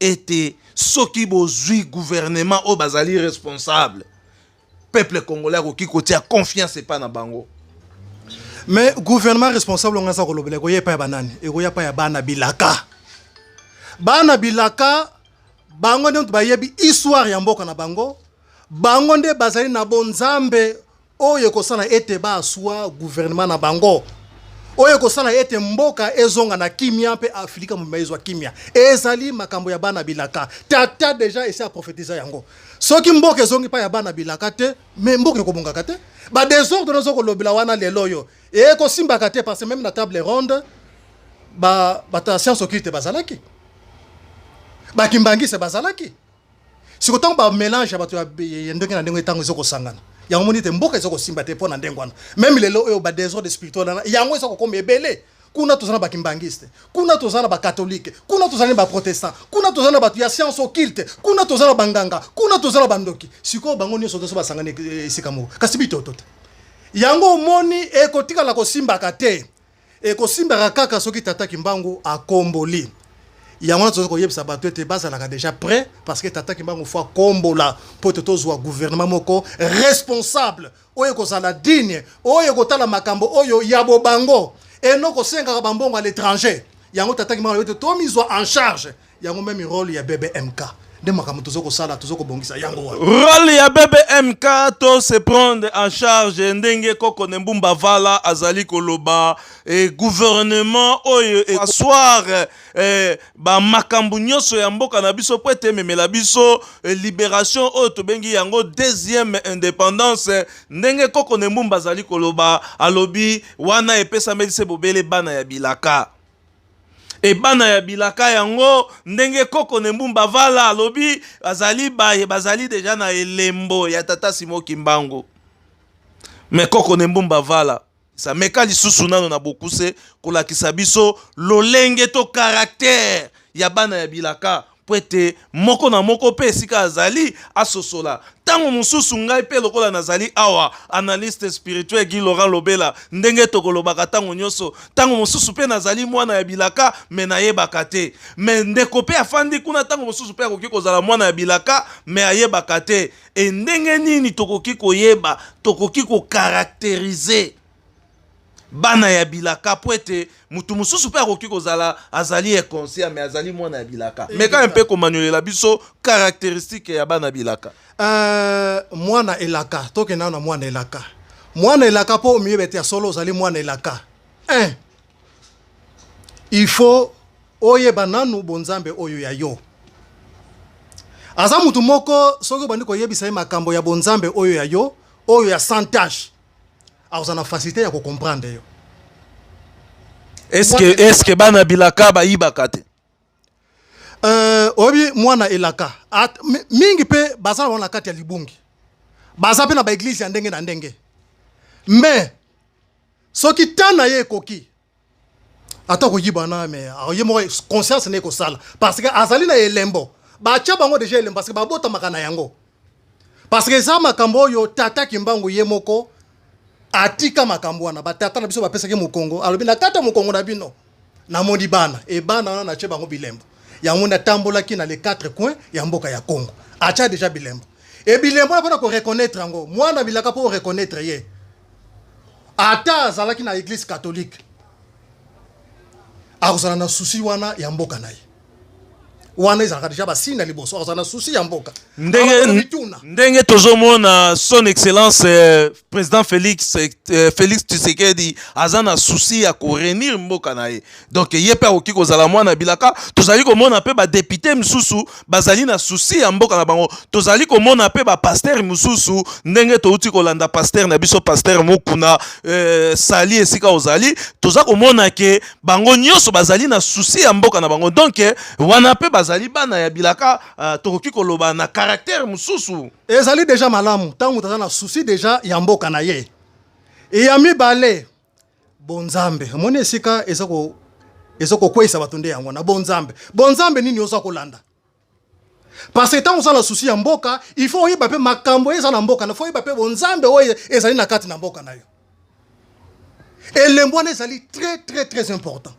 ete soki bozwi gouvernement oyo bazali responsable, peuple congolais akoki kotia confiance epai na bango?
Mais gouvernement responsable ongo aza kolobela, ekoya epai ya banani? Ekoya epai ya bana bilaka. Bana bilaka, bango nde bayebi histoire ya mboka na bango, bango nde bazali na bonzambe oyo ekosala ete baaswa gouvernement na bango, oyo ekosala ete mboka ezonga na kimia mpe Afrika mobimba ezwa kimia. Ezali makambo ya bana bilaka. Tata déjà esi aprofetiza yango. Soki mboka ezongi mpa ya bana bilaka te, mais mboka ekobongaka te. Badésordre nyonso kolobela wana lelo oyo ekosimbaka te, parce que même na table ronde, bato ya science occulte bazalaki, bakimbangise bazalaki. Siko ntango bamélange ya bato ya ndenge na ndenge, ntango ezokosangana, yango moni te mboka ezokosimba te. Mpo na ndenge wana, même lelo oyo badésordre spirituel wana, yango eza kokoma ebele. Kuna toza na bakimbangiste, kuna toza na bacatholique, kuna toza na baprotestant, kuna toza na bato ya science occulte, kuna toza na banganga, kuna toza na bandoki. Sikoyo bango nyonso toso basangani esika moko, kasi bitoto te. Yango omoni ekotikala kosimbaka te. Ekosimbaka kaka soki tata Kimbangu akomboli. Yango wana toza koyebisa bato ete bazalaka déjà prêt, parce que tata Kimbangu faut akombola mpo ete tozwa gouvernement moko responsable oyo ekozala digne, oyo ekotala makambo oyo ya bobango, eno kosengaka bambongo à l'étranger. Yango tata Kimbangu ete tomizwa en charge. Yango même rôle ya BBMK nde makambo toza kosala, toza kobongisa yango wana.
Rôle ya BBMK, to se prendre en charge, ndenge koko ne Mbumba Vala azali koloba, gouvernement oyo ekoasseoir bamakambo nyonso ya mboka na biso po ete ememela biso libération oyo tobengi yango deuxième indépendance. Ndenge koko ne Mbumba azali koloba, alobi wana epesameli se bobele bana ya bilaka. E bana ya bilaka yango, ndenge koko ne Mbumba Vala alobi, bazali baye bazali déjà na elembo ya tata Simo Kimbangu. Mais koko ne Mbumba Vala, sameka lisusu nano na bokuse kolakisa biso lolenge to caractère ya bana ya bilaka. mpo ete moko na moko mpe esika azali asosola. Ntango mosusu ngai mpe lokola nazali awa analyste spirituel Guy Laurent Lobela, ndenge tokolobaka ntango nyonso, ntango mosusu mpe nazali mwana ya bilaka me nayebaka te. Me ndeko mpe afandi kuna, ntango mosusu mpe akoki kozala mwana ya bilaka me ayebaka te. E ndenge nini tokoki koyeba, tokoki kokarakterize bana ya bilaka, mpo ete motu mosusu mpe akoki kozala azali inconscient me azali mwana ya bilaka? Meka mpe komanyolela biso caractéristique ya bana bilaka.
Mwana elaka, tokenda na mwana elaka. Mwana elaka, mpo omiyeba ete ya solo ozali mwana elaka, 1, il faut oyeba nanu bonzambe oyo ya yo. Aza mutu moko, soki obandi koyebisa ye makambo ya bonzambe oyo ya yo, oyo ya sans tache, akozala na facilité ya kocomprendre yo.
Est-ce que bana bilaka bayibaka te?
Oyebi, mwana elaka mingi mpe baza na bango na kati ya libungi, baza mpe na baéglise ya ndenge na ndenge, mais soki temps na ye ekoki, ata koyiba na me ye moko conscience na ye kosala, parce que azali na elembo. Batya bango déjà elembo parce que babotamaka na yango, parce que eza makambo oyo tata Kimbangu ye moko atika makambo wana. Batata na biso bapesaki mokongo, alobi: "Na kati ya mokongo na bino namoni bana e bana wana natie bango bilembo." Yango natambolaki na les quatre coins ya mboka ya Congo, atya déjà bilembo. E bilembo wana mpona koreconnaître yango, mwana bilaka, mpo oreconnaître ye, ata azalaki na église catholique, akozala na souci wana ya mboka na ye. Wana ezalaka déjà basigne na liboso, akozala na souci ya mboka.
Ndenge
Mituna.
Ndenge tozomona son excellence président Félix Tshisekedi aza na souci ya koréunir mboka na ye, donc ye mpe akoki kozala mwana bilaka. Tozali komona mpe badéputé mosusu bazali na souci ya mboka na bango. Tozali komona mpe bapasteur mosusu, ndenge touti kolanda pasteur na biso, pasteur Mokuna, sali esika ozali. Toza komona ke bango nyonso bazali na souci ya mboka na bango, donc wana mpe bazali bana ya bilaka. Tokoki koloba na caractère mosusu.
Ezali déjà malamu ntango moto aza na souci déjà ya mboka na ye. E ya mibale, bonzambe. Omoni esika eza kokweyisa bato nde yango na bonzambe. Bonzambe nini oza kolanda? Parce que ntango oza na souci ya mboka, il faut oyeba mpe makambo oyo eza na mboka na, faut oyeba mpe bonzambe oyo ezali na kati na mboka na yo. Elembo wana ezali très très très important.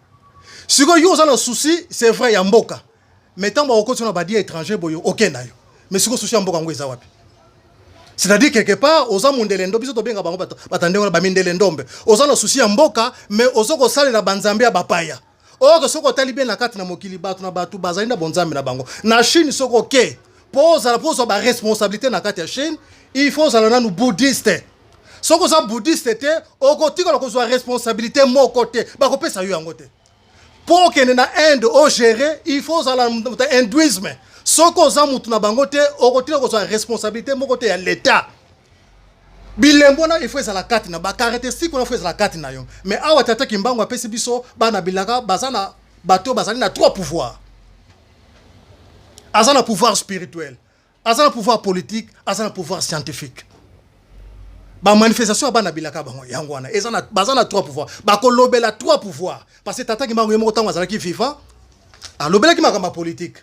Sikoyo yo oza na souci, c'est vrai, ya mboka, mais ntango bakokoti na badie étranger boye, okenda yo, mais sikoyo souci ya mboka yango eza wapi? C'est-à-dire, quelque part oza mundele ndo biso tobenga bango bato ndenge wana, bamindele ndombe. Oza na souci ya mboka, mais oza kosalela banzambe ya bapaya. Or soki otali bien na kati na mokili, bato na bato bazali na bonzambe na bango. Na Chine, soki oke, mpo ozala, mpo ozwa baresponsabilité na kati ya Chine, il faut ozala nanu bouddhiste. Soki oza bouddhiste te, okotikala kozwa responsabilité moko te, bakopesa yo yango te. Mpo okende na Inde ogérer, il faut ozala moto ya hindouisme. Soki oza motu na bango te, okotika kozwa responsabilité moko te ya l'État. Bilembo wana, il faut ezala kati na bacaractéristique wana, faut ezala kati na yo. Mais awa tata Kimbangu apesi biso bana bilaka, baza na bato oyo bazali na trois pouvoirs: aza na pouvoir spirituel, aza na pouvoir politique, aza na pouvoir scientifique. Bamanifestation ya bana bilaka bango yango wana eza na, baza na trois pouvoirs, bakolobela trois pouvoirs, parce que tata Kimbangu ye moko, ntango azalaki vivant, alobelaki makambo ya politique,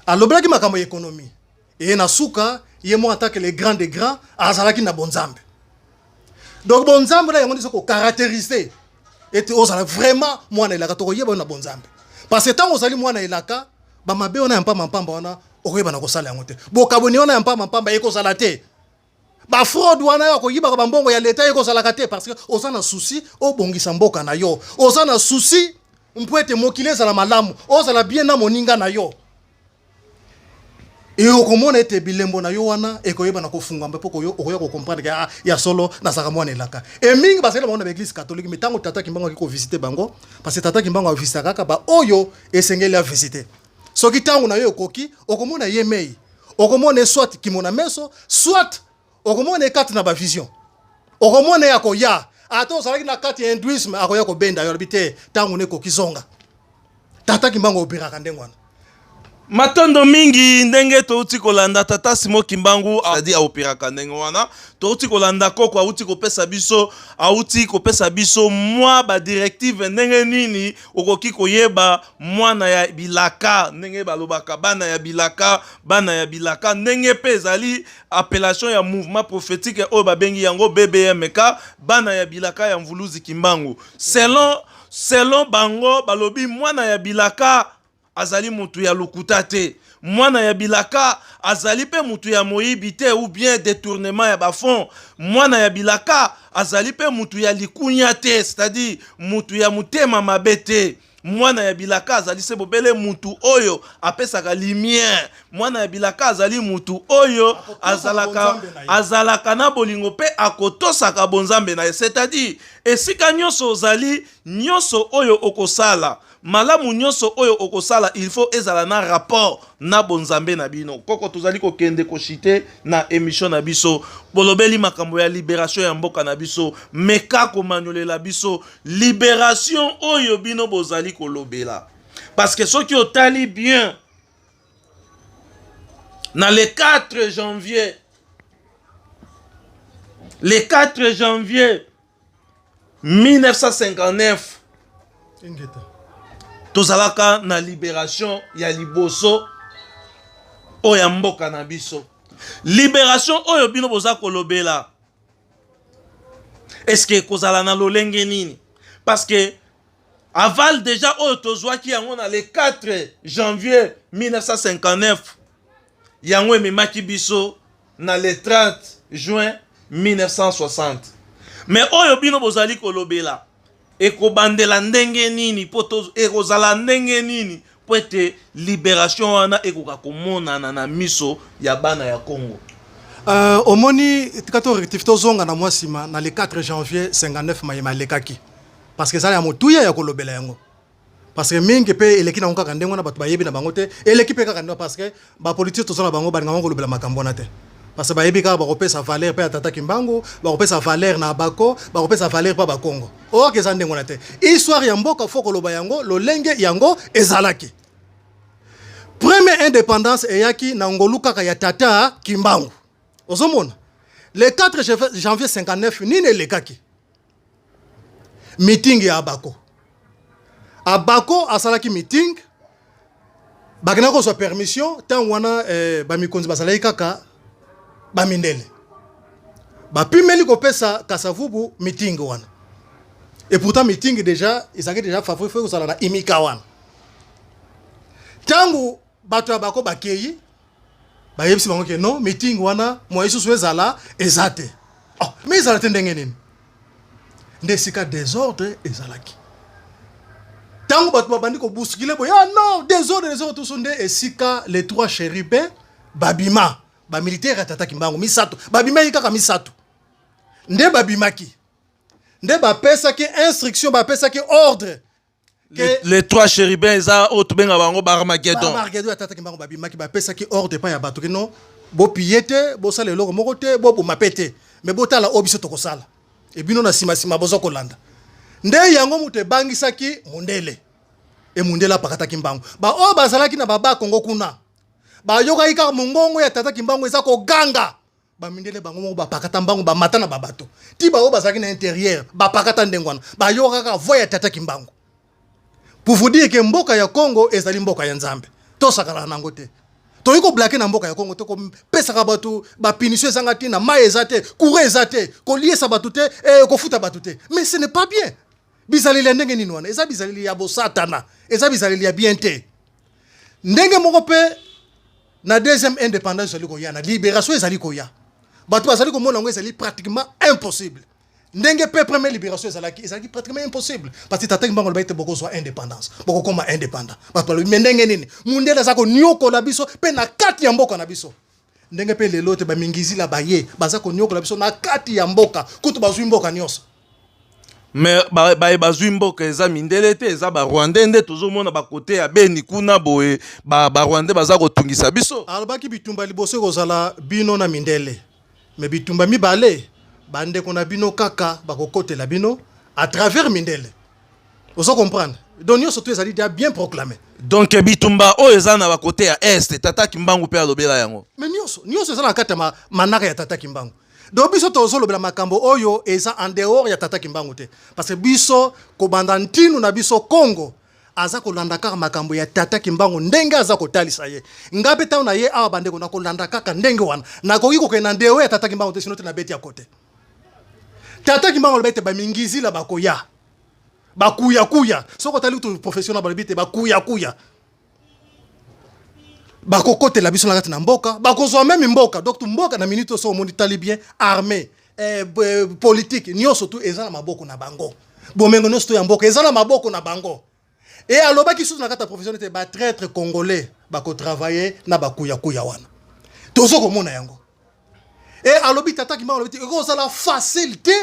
alobelaki makambo ya économie, e na suka ye moko en tant que le grand des grands azalaki na bonzambe. Donc bonzambe na yango nde kocaractérise ete ozala vraiment mwana elaka. Tokoyeba oyo na bonzambe, parce que ntango ozali mwana elaka, bamabe wana ya mpamba mpamba wana okoyeba na kosala yango te, bokaboni wana ya mpamba mpamba ekozala te, bafraude wana ya koyibaka bambongo ya leta ekozalaka te, parce que oza na souci obongisa mboka na yo, oza na souci mpo ete mokili ezala malamu, ozala bien na moninga na yo. E okomona ete bilembo na yo wana ekoyeba na kofungwama, mpo okoya kocomprendre ke ah, ya solo nazalaka mwana elaka. E mingi bazali na bango na baéglise catholique, mais ntango tata Kimbangu aki kovisite bango, parce que tata Kimbangu avisitaka kaka baoyo esengeli avisite, soki ntango na yo ekoki, okomona ye mei, okomona ye soit kimona meso, soit okomona ye kati na bavision, okomona ye akoya. Ata ozalaki na kati ya hindouisme, akoya kobenda yo, alobi te: "Ntango na ekoki, zonga." Tata Kimbangu obiraka ndenge wana.
Matondo mingi. Ndenge touti kolanda tata Simo Kimbangu adi aopéraka ndenge wana, touti kolanda koko auti kopesa biso mwa badirective ndenge nini okoki koyeba mwana ya bilaka, ndenge balobaka bana ya bilaka, bana ya bilaka, ndenge mpe ezali appellation ya mouvement prophétique oyo babengi yango BBMK, bana ya bilaka ya Mvuluzi Kimbangu. Selon bango, balobi mwana ya bilaka azali mutu ya lokuta te, mwana ya bilaka azali mpe mutu ya moyibi te ou bien détournement ya bafonds, mwana ya bilaka azali mpe mutu ya likunya te, c'est-à-dire mutu ya motema mabe te. Mwana ya bilaka azali se bobele mutu oyo apesaka lumière. Mwana ya bilaka azali mutu oyo azalaka
bonzambe na ye.
Azalaka na bolingo mpe akotosaka bonzambe na ye, c'est-à-dire esika nyonso ozali, nyonso oyo okosala malamu, nyonso oyo okosala, il faut ezala na rapport na bonzambe na bino. Koko, tozali kokende kochuter na émission na biso. Bolobeli makambo ya libération ya mboka na biso. Meka komanyolela biso libération oyo bino bozali kolobela, parce que soki otali bien na le 4 janvier, le 4 janvier 1959,
Ingeta.
Tozalaka na libération ya liboso oyo ya mboka na biso. Libération oyo bino boza kolobela, est-ce ekozala na lolenge nini? Parce que aval déjà oyo tozwaki yango na le 4 janvier 1959, yango ememaki biso na le 30 juin 1960. Mais oyo bino bozali kolobela ekobandela ndenge nini mpo ekozala ndenge nini mpo ete libération wana ekoka komonana na miso ya bana ya Congo?
Omoni, tika to rectifier, tozonga na mwa nsima na le 4 janvier 59. Mayema alekaki parce que ezala ya motuya ya kolobela yango, parce que mingi mpe eleki nango kaka ndenge wana, bato bayebi na bango te. Eleki mpe kaka ndenge, parce que bapolitique toza na bango, balingaka kolobela makambo wana te, parce que bayebi kaka bakopesa valeur mpe ya tata Kimbangu, bakopesa valeur na bako, bakopesa valeur mpe Bakongo. Or eza ndenge wana te. Histoire ya mboka, faut koloba yango lolenge yango ezalaki. Première indépendance eyaki na ngolu kaka ya tata Kimbangu. Ozomona, le 4 janvier 59, nini elekaki? Meeting ya Abako. Abako asalaki meeting, bakendaki kozwa permission. Ntango wana bamikonzi bazalaki kaka bamindele. Bapimeli kopesa Kasavubu meeting wana, et pourtant meeting déjà ezalaki déjà favori, faut kozala na imika wana. Ntango bato ya bako bakei, bayebisi bango ke non, meeting wana moyen susu ezala eza te. Oh, mais ezala te ndenge nini? Nde esika désordre ezalaki. Ntango bato babandi kobousculer boye, ah non, désordre, désordre tusu, nde esika les trois chérubins babima, bamilitaire ya tata Kimbangu misato babimaki, kaka misato nde babimaki, nde bapesaki instruction, bapesaki ordre.
Les trois chérubins eza oyo tobenga bango baarmagedon.
Baarmagedon ya tata Kimbangu babimaki, bapesaki ordre epai ya bato ke non, bopiller te, bosala eloko moko te, boboma mpe te, mais botala oyo biso tokosala, ebino na nsima boza kolanda. Nde yango moto ebangisaki mondele. E mondele apakataki mbango. Baoyo bazalaki na baba Kongo kuna bayokaki kaka mongongo ya tata Kimbangu eza koganga. Bamindele bango moko bapakata mbango, bamata na babato ti baoyo bazalaki na intérieur bapakata ndenge wana, bayoka kaka voix ya tata Kimbangu. Pour vous dire que mboka ya Congo ezali mboka ya Nzambe, tosakala nango te. Toyei koblaguer na mboka ya Congo te, kopesaka bato bapunition ezanga ntina, mai eza te, courant eza te, koliesa bato te, kofuta bato te. Mais ce n'est pas bien. Bizaleli ya ndenge nini wana? Eza bizaleli ya bosatana, eza bizaleli ya bien te. Ndenge moko mpe na deuxième indépendance ezali koya, na libération ezali koya, bato bazali komona yango ezali pratiquement impossible. Ndenge mpe première libération ezalaki pratiquement impossible, parce que tata Kimbangu alobaki te bokozwa indépendance, bokokoma indépendant. Bato balobi mais ndenge nini? Mundele aza koniokola biso mpe na kati ya mboka na biso. Ndenge mpe lelo te, bamingizila baye baza koniokola biso na kati ya mboka, kutu bazwi mboka nyonso.
Mais baye bazwi mboka eza mindele te, eza barwandais. Nde tozomona bakote ya Beni kuna boye, barwandais baza kotungisa biso.
Alobaki bitumba liboso ekozala bino na mindele, mais bitumba mibale, bandeko na bino kaka bakokotela bino à travers mindele. Ozo comprendre? Donc nyonso to ezali déjà bien proclamé.
Donc bitumba oyo eza na bakote ya Est, Tata Kimbangu mpe alobela yango.
Mais nyonso nyonso eza na kati ya manaka ya Tata Kimbangu. Donc biso tozolobela makambo oyo eza en dehors ya Tata Kimbangu te, parce que biso kobanda ntinu na biso Congo aza kolanda kaka makambo ya Tata Kimbangu ndenge aza kotalisa ye. Nga mpe ntango na ye awa, bandeko, nakolanda kaka ndenge wana. Nakoki kokende na dehors ya Tata Kimbangu te, sinon te nabeti ya kote. Tata Kimbangu aloba ete bamingizila bakoya, bakuyakuya. Soki otali kutu professionnel, balobi te bakuyakuya bakokotela biso na kati na mboka, bakozwa même mboka. Donc mboka na minute oso omoni, tali bien, armée, politique, nyonso tu eza na maboko na bango. Bomengo nyonso to ya mboka eza na maboko na bango. E alobaki susu na kati ya profession ete batraître congolais bakotravaille na bakuyakuya wana. Tozo komona yango. E alobi, Tata Kimbangu alobi te ekozala facile te,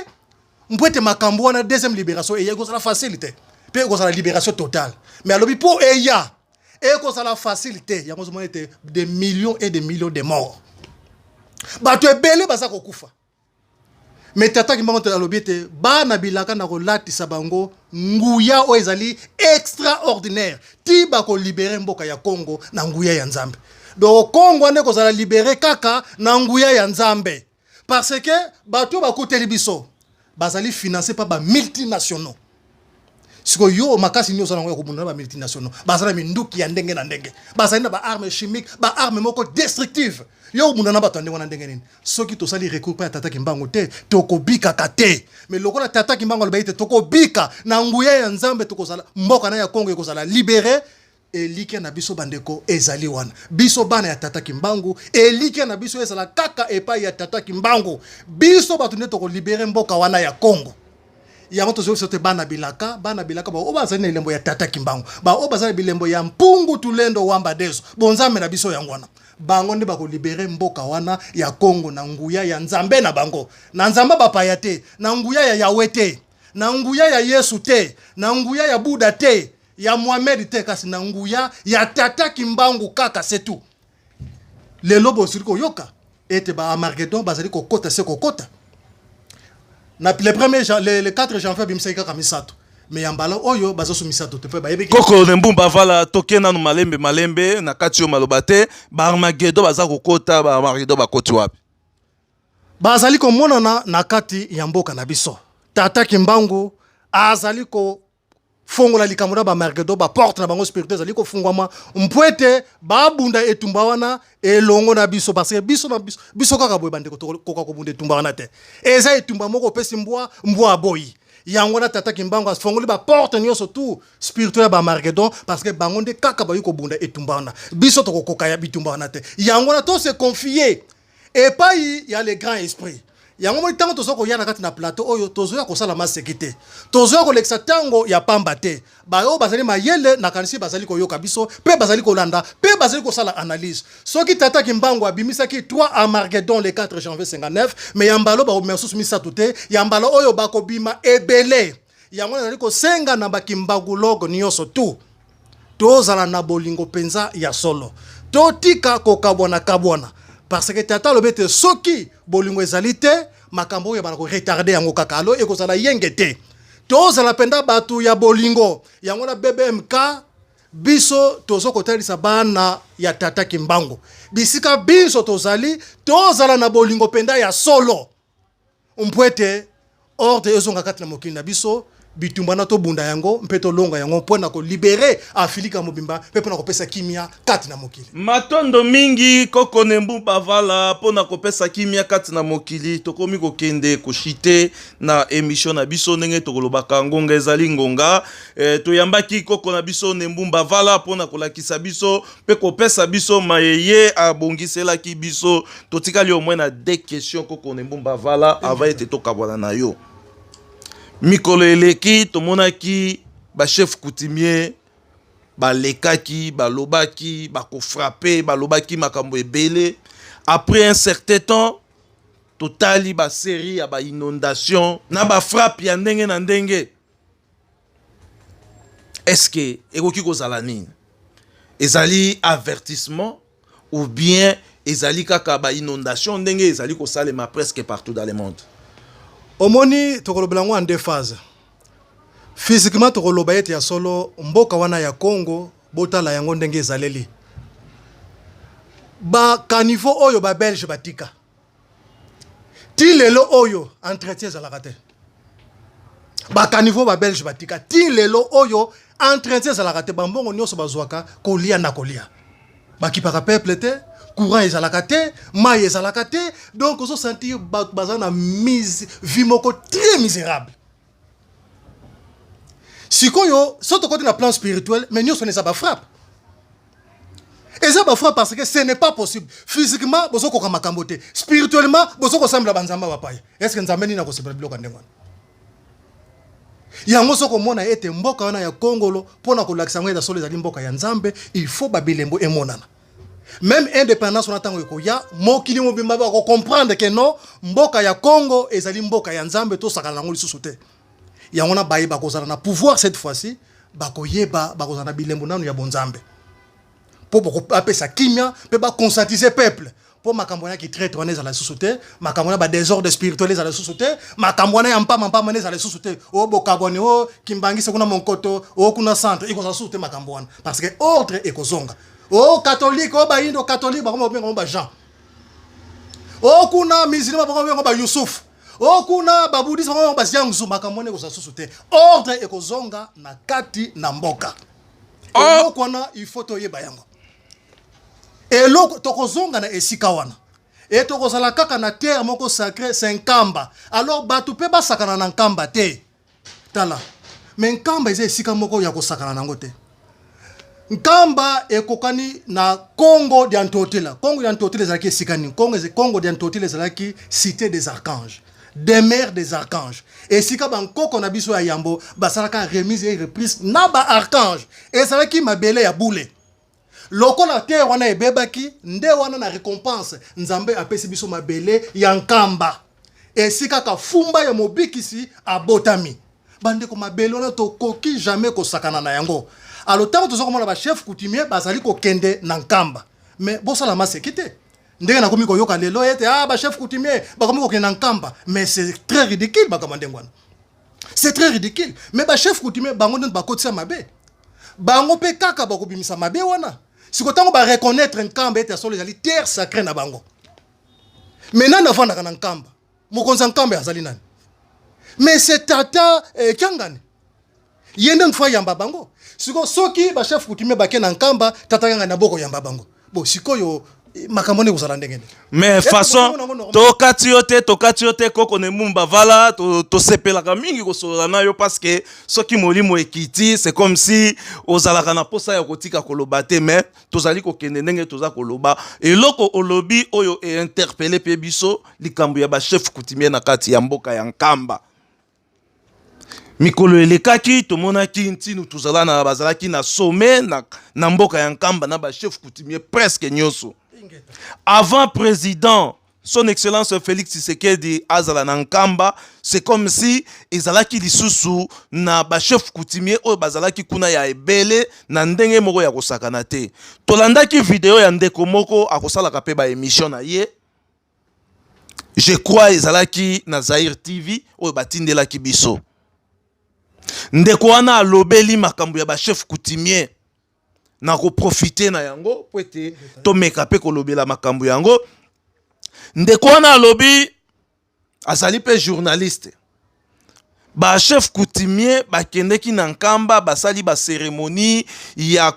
mpo ete makambo wana, deuxième libération eya, ekozala facile te, mpe ekozala libération totale. Mais alobi mpo eya, ekozala facile te. Yango ozomona ete des millions et des millions de morts, bato ebele baza kokufa. Mais Tata Kimbangu alobi ete bana bilaka na kolatisa bango nguya oyo ezali extraordinaire ti bakolibérer mboka ya Congo na nguya ya Nzambe. Donc Congo wana ekozala libéré kaka na nguya ya Nzambe, parce que bato oyo bakuteli biso bazali financé par bamultinationaux. Sikoyo yo, makasi nyonso nango ya kobunda na bamultinationaux, baza na minduki ya ndenge na ndenge, bazali na baarme chimique, baarme moko destructive. Yo obunda na bato ya ndenge wana ndenge nini? Soki tosali recours mpa ya Tata Kimbangu te, tokobikaka te. Mais lokola Tata Kimbangu alobaki te tokobika na nguya ya Nzambe, tokozala mboka na ya Kongo ekozala libéré. Elikya na biso, bandeko, ezali wana. Biso bana ya Tata Kimbangu, elikya na biso ezala kaka epai ya Tata Kimbangu. Biso bato nde tokolibérer mboka wana ya Kongo. Yango tozwi biso te bana bilaka, bana bilaka baoyo bazali na elembo ya Tata Kimbangu, baoyo bazali na bilembo ya Mpungu Tulendo Wamba Deso, bonzambe na biso. Yango wana bango nde bakolibérer mboka wana ya Kongo na nguya ya Nzambe na bango, na Nzambe bapaya te, na nguya ya Yawe te, na nguya ya Yesu te, na nguya ya Buda te, ya Mohamed te, kasi na nguya ya Tata Kimbangu kaka, c'est tout. Lelo bozali koyoka ete baarmagedon bazali kokota se kokota. Na le premier le 4 janvier abimisaki kaka misato, mais ya mbala oyo bazosu misato te mpe bayebi.
Koko ne Mbumba Vala, toke nanu malembe malembe na kati oyo maloba te. Baarmagedo baza kokota, baarmagedo bakoti wapi?
Bazali komonana na kati ya mboka na biso. Tata Kimbangu azali kofongola likambo na bamargedo, baporte na bango spirituel ezali kofungwama mpo ete babunda etumba wana elongo na biso, parce que biso na biso, biso kaka boye, bandeko, tokoka kobunda etumba wana te. Eza etumba moko opesi mbwa, mbwa aboyi. Yango wana Tata Kimbangu afongoli baporte nyonso tu spirituel ya bamargedon, parce que bango nde kaka bayi kobunda etumba wana. Biso tokokoka ya bitumba wana te. Yango wana tose confie epai ya le grand esprit. Yango moi, ntango toza koya na kati na plateau oyo, tozoya kosala maseki te, tozoya kolekisa ntango ya pamba te. Baoyo bazali mayele, nakanisi bazali koyoka biso mpe bazali kolanda mpe bazali kosala analyse. Soki Tata Kimbangu abimisaki 3 Armageddon le 4 janvier 59, mais ya mbala bakobima lisusu misato te, ya mbala oyo bakobima ebele. Yango nazali kosenga na bakimbanguloge nyonso tu, tozala na bolingo mpenza ya solo, totika kokabwana kabwana, parce que Tata alobi ete soki bolingo ezali te, makambo oyo bana koretarder yango kaka, alo ekozala yenge te. Tozala mpenza bato ya bolingo. Yango na BBMK, biso tozo kotalisa bana ya Tata Kimbangu, bisika biso tozali, tozala na bolingo mpenza ya solo, mpo ete ordre ezonga kati na mokili na biso. Bitumba na tobunda yango mpe tolonga yango mpo na kolibérer Afrika mobimba mpe mpo na kopesa kimia kati na mokili.
Matondo mingi, koko Nembu Bavala, mpo na kopesa kimia kati na mokili. Tokomi kokende koshite na émission na biso. Ndenge tokolobaka, ngonga ezali ngonga. Toyambaki koko na biso Nembu Bavala mpo na kolakisa biso mpe kopesa biso mayeye abongiselaki biso. Totikali au moins na deux questions, koko Nembu Bavala, avant ete tokabwana na yo. Mikolo eleki, tomonaki bachef coutumier balekaki, balobaki bakofrapper, balobaki makambo ebele. Après un certain temps, totali basérie ya bainondation na bafrappe ya ndenge na ndenge. Est-ce ekoki kozala nini? Ezali avertissement ou bien ezali kaka bainondation ndenge ezali kosalema presque partout dans le monde?
Omoni, tokolobela yango en deux phases. Physiquement, tokoloba ete ya solo, mboka wana ya Congo, Botala yango ndenge ezaleli. Ba caniveau oyo ba Belge batika. Ti lelo oyo entretien ezalaka te. Ba caniveau ba Belge batika ti lelo oyo entretien ezalaka te. Bambongo nyonso bazwaka kolia na kolia. Bakipaka peuple te, courant ezalaka te, mai ezalaka te. Donc ozo sentir bato baza na mise vie moko très misérable. Sikoyo so tokoti na plan spirituel, mais nyonso eza bafrappe, eza bafrappe, parce que ce n'est pas possible. Physiquement bozokoka makambo te, spirituellement bozokosambela banzambe bapaya. Est ce que Nzambe nini akosepela biloko ya ndenge wana? Yango soki omona ete mboka wana ya Kongolo, mpona kolakisa yango eza solo ezali mboka ya Nzambe, il faut babilembo emonana. Même indépendance wana, ntango ekoya, mokili mobimba bakocomprendre ke non, mboka ya Congo ezali mboka ya Nzambe, tosakana yango lisusu te. Yango na bayeba kozala na pouvoir cette fois-ci, bakoyeba bakozala na bilembo nanu ya bonzambe mpo bapesa kimia mpe baconscientiser peuple, mpo makambo wana ya kitraître wana ezala lisusu te, makambo wana badésordre spirituel ezala lisusu te, makambo wana ya mpamba mpamba wana ezala lisusu te. O bokabwani, o kimbangisi kuna, monkoto o kuna centre, ekozala lisusu te makambo wana, parce que ordre ekozonga. O catholique, o bayindo catholique bakoma kobenga ngo bajean, o kuna musulman bakoma kobenga bayusuf, o kuna babouddhiste bakoma baziangzu. Makambo wana ekozala lisusu te, ordre ekozonga na kati na mboka. Eloko wana il faut toyeba yango. Eloko tokozonga na esika wana e tokozala kaka na terre moko sacré, c'est Nkamba. Alors bato mpe basakana na Nkamba te. Tala, mais Nkamba eza esika moko ya kosakana nango te. Nkamba ekokani na Congo dia Ntotila. Congo dia Ntotila ezalaki esika nini? Congo dia Ntotila ezalaki cité des archanges, demeure des archanges, esika bankoko na biso ya yambo basalaka remise et reprise na baarchange. Ezalaki mabele ya bule. Lokola terre wana ebebaki, nde wana na récompense Nzambe apesi biso mabele ya Nkamba, esika kafumba ya mobikisi abotami. Bandeko, mabele wana tokoki jamais kosakana na yango. Alors ntango toza komona bachef coutumier bazali kokende na Nkamba, mais bosala maseki te ndenge nakomi koyoka lelo ete ah, bachef coutumier bakomi kokende na Nkamba. Mais c'est très ridicule, makambo ndenge wana c'est très ridicule. Mais bachef coutumier bango nde bakotisa mabe, bango mpe kaka bakobimisa mabe wana. Siko ntango bareconnaître Nkamba ete ya solo ezali terre sacré na bango, mais nani avandaka na Nkamba? Mokonzi ya Nkamba azali nani? Mais c'est tata Kiangani. Ye nde nfa yamba bango. Sikoyo soki bachef coutumier bake na Nkamba, tata Kiangani na boko yamba bango. Bon, sikoyo makambo nde kozala ndenge nini?
Mais façon tokati yo te, tokati yo te, koko Nemumba Vala. Tosepelaka mingi kosolola na yo, parce que soki molimo ekiti, c'est comme si ozalaka na posa ya kotika koloba te. Mais tozali kokende ndenge toza koloba. Eloko olobi oyo einterpeller mpe biso, likambo ya bachef coutumier na kati ya mboka ya Nkamba. Mikolo elekaki, tomonaki ntinu tozala na bazalaki na sommet na mboka ya Nkamba na bachef coutumier presque nyonso. Avant président Son Excellence Félix Tshisekedi azala na Nkamba, c'est comme si ezalaki lisusu na bachef coutumier oyo bazalaki kuna ya ebele na ndenge moko ya kosakana te. Tolandaki video ya ndeko moko akosalaka mpe baémission na ye, je crois ezalaki na Zaire TV oyo batindelaki biso. Ndeko wana alobeli makambo ya bachef coutumier. Na koprofiter na yango po ete tomeka mpe kolobela makambo yango. Ndeko wana alobi, azali mpe journaliste, bachef coutumier bakendeki na Nkamba, basali bacérémonie ya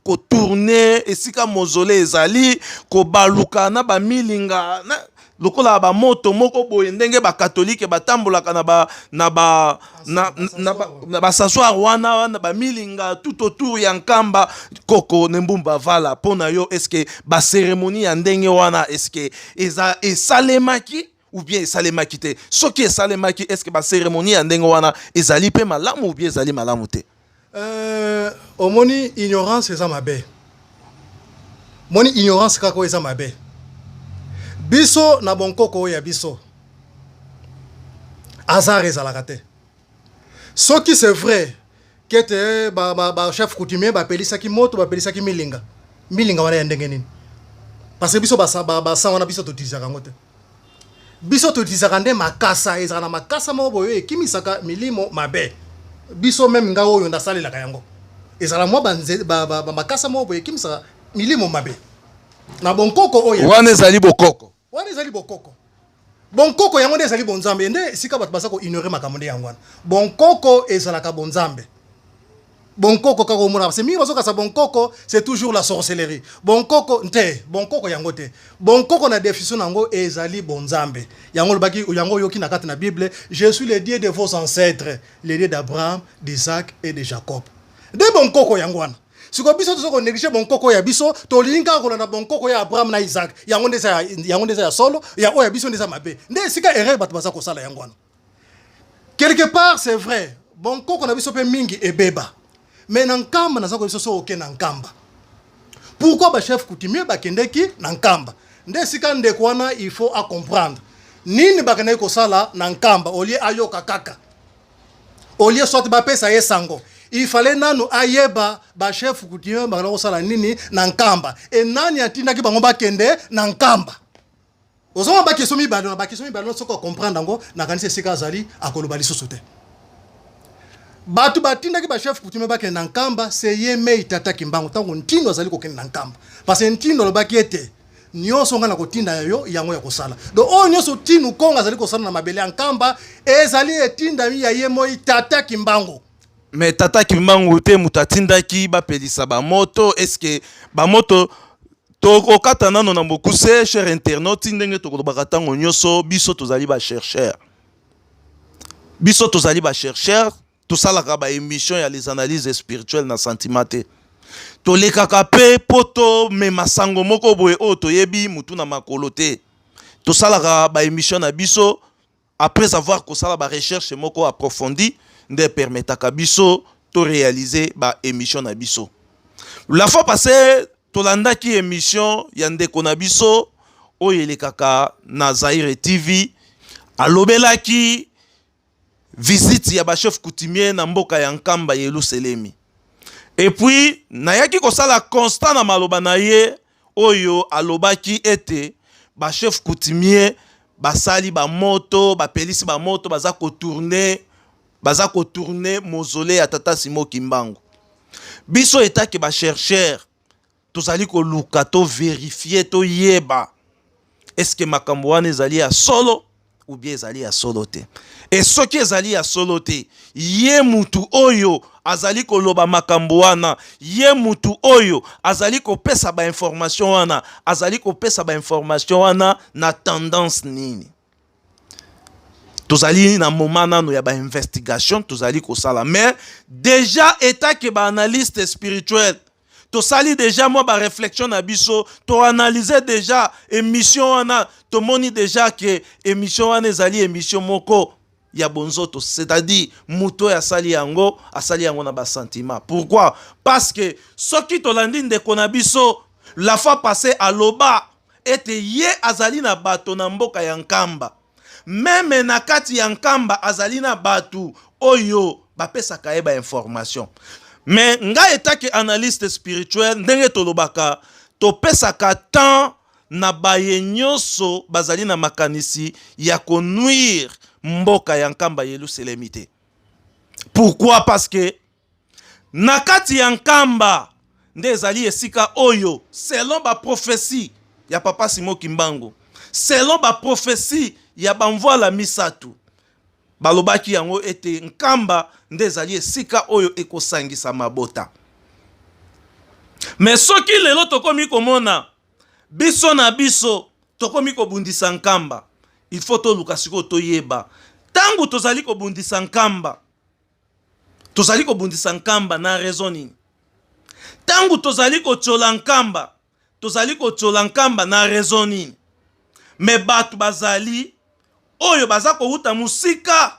kotourner esika mausolée ezali, kobaluka na bamilinga na, lokola bamoto moko boye, ndenge bakatolike batambolaka na ba na ba na, na, ba, na baencensoir wana, na bamilinga tout autour ya Nkamba. Koko Nembumba Vala, mpo na yo, est-ce bacérémonie ya ndenge wana, est-ce eza esalemaki ou bien esalemaki te? Soki esalemaki, est-ce bacérémonie ya ndenge wana ezali mpe malamu ou bien ezali malamu te?
Omoni, ignorance eza mabe. Moni, ignorance kaka oyo eza mabe. Biso na bonkoko oyo ya biso, hasard ezalaka te. Soki c'est vrai kete ba chef coutumier bapelisaki moto, bapelisaki milinga, milinga wana ya ndenge nini? Parce que biso basa ba wana, biso toutilisaka yango te. Biso toutilisaka nde makasa. Ezalaka na makasa moko boye oyo ekimisaka milimo mabe. Biso même, ngai oyo nasalelaka yango. Ezala mwa banze ba, ba, ba makasa moko boye ekimisaka milimo mabe na bonkoko oyo.
Wana ezali bokoko.
Wana ezali bokoko. Bonkoko yango nde ezali bonzambe. Nde esika bato baza koignore makambo nde yango wana. Bonkoko ezalaka bonzambe. Bonkoko kaka omona parce mingi bazokasa bonkoko, c'est toujours la sorcellerie. Bonkoko nte, bonkoko yango te. Bonkoko na définition na yango ezali bonzambe. Yango olobaki, yango oyoki na kati na Bible: "Je suis le Dieu de vos ancêtres, le Dieu d'Abraham, d'Isaac et de Jacob." Nde bonkoko yango wana. Sikoyo biso toza konéglige bonkoko ya biso, tolingi kaka kolanda bonkoko ya Abraham na Isaac. Yango nde eza, yango nde eza ya solo, ya oyo ya biso nde eza mabe. Nde esika erreur bato baza kosala yango wana. Quelque part c'est vrai, bonkoko na biso mpe mingi ebeba. Mais na Nkamba, naza koyebisa, so oke na Nkamba, pourquoi bachef coutumier bakendeki na Nkamba? Nde esika ndeko wana il faut acomprendre nini bakendeki kosala na Nkamba. Au lieu ayoka kaka, au lieu soit bapesa ye sango, il fallait nanu ayeba bachef coutumier bakenda kosala nini na Nkamba e nani atindaki bango bakende na Nkamba. Ozomona baquestion mibale na baquestion mibale. Soki acomprendre yango, nakanisi esika azali akoloba lisusu te. Bato batindaki bachef coutumier bakende na Nkamba, se ye mei tata Kimbangu. Ntango Ntindo azali kokende na Nkamba, parce que Ntindo alobaki ete nyonso ngai na kotinda ya yo, yango ya kosala. Donc oyo nyonso Tinu Kongo azali kosala na mabele ya Nkamba ezali etindami ya ye moi tata Kimbangu.
Mais tata Kimbangu te moto atindaki bapelisa bamoto. Est-ce bamoto tokokata nano na mokuse? Cher internaute, ndenge tokolobaka ntango nyonso, biso tozali bachercheur, biso tozali bachercheur. Tosalaka baémission ya les analyses spirituelles na sentiment te. Tolekaka mpe mpo tomema sango moko boye oyo toyebi mutu na makolo te. Tosalaka baémission na biso après avoir kosala barecherche moko approfondi, nde permetaka biso toréaliser baémission na biso. La fois passée, tolandaki émission ya ndeko na biso oyo elekaka na Zaire TV. Alobelaki visite ya bachef coutumier na mboka ya Nkamba, Yelusalemi. Et puis nayaki kosala constat na maloba na ye oyo alobaki ete bachef coutumier basali bamoto, bapelisi bamoto, baza kotourner mausolée ya tata Simo Kimbangu. Biso etake bachercheur, tozali koluka tovérifier, toyeba est-ce makambo wana ezali ya solo ou bien ezali ya solo te. E soki ezali ya solo te, ye mutu oyo azali koloba makambo wana, ye mutu oyo azali kopesa bainformation wana, azali kopesa bainformation wana na tendance nini? Tozali na moment nano ya bainvestigation tozali kosala. Mais déjà, etake baanalyste spirituel, tosali déjà mwa baréflexion na biso, toanalyse déjà émission wana, tomoni déjà ke émission wana ezali émission moko ya bonzoto, c'est-à-dire moto oyo asali yango, asali yango na basentiment. Pourquoi? Parce que soki tolandi ndeko na biso la fois passée, aloba ete ye azali na bato na mboka ya Nkamba, même na kati ya Nkamba azali na bato oyo bapesaka ye bainformation. Mais ngai etake analyste spirituel, ndenge tolobaka, topesaka temps na baye nyonso bazali na makanisi ya konuire mboka ya Nkamba, Yelusalemi te. Pourquoi? Parce que na kati ya Nkamba nde ezali esika oyo, selon baprophétie ya papa Simo Kimbangu, selon baprophétie ya bamvwala misato, balobaki yango ete Nkamba nde ezali esika oyo ekosangisa mabota. Mais soki lelo tokomi komona biso na biso tokomi kobundisa Nkamba, il faut toluka sikoyo toyeba ntango tozali kobundisa Nkamba, tozali kobundisa Nkamba na raison nini? Ntango tozali kotiola Nkamba, tozali kotiola Nkamba na raison nini? Mais bato bazali oyo baza kowuta mosika,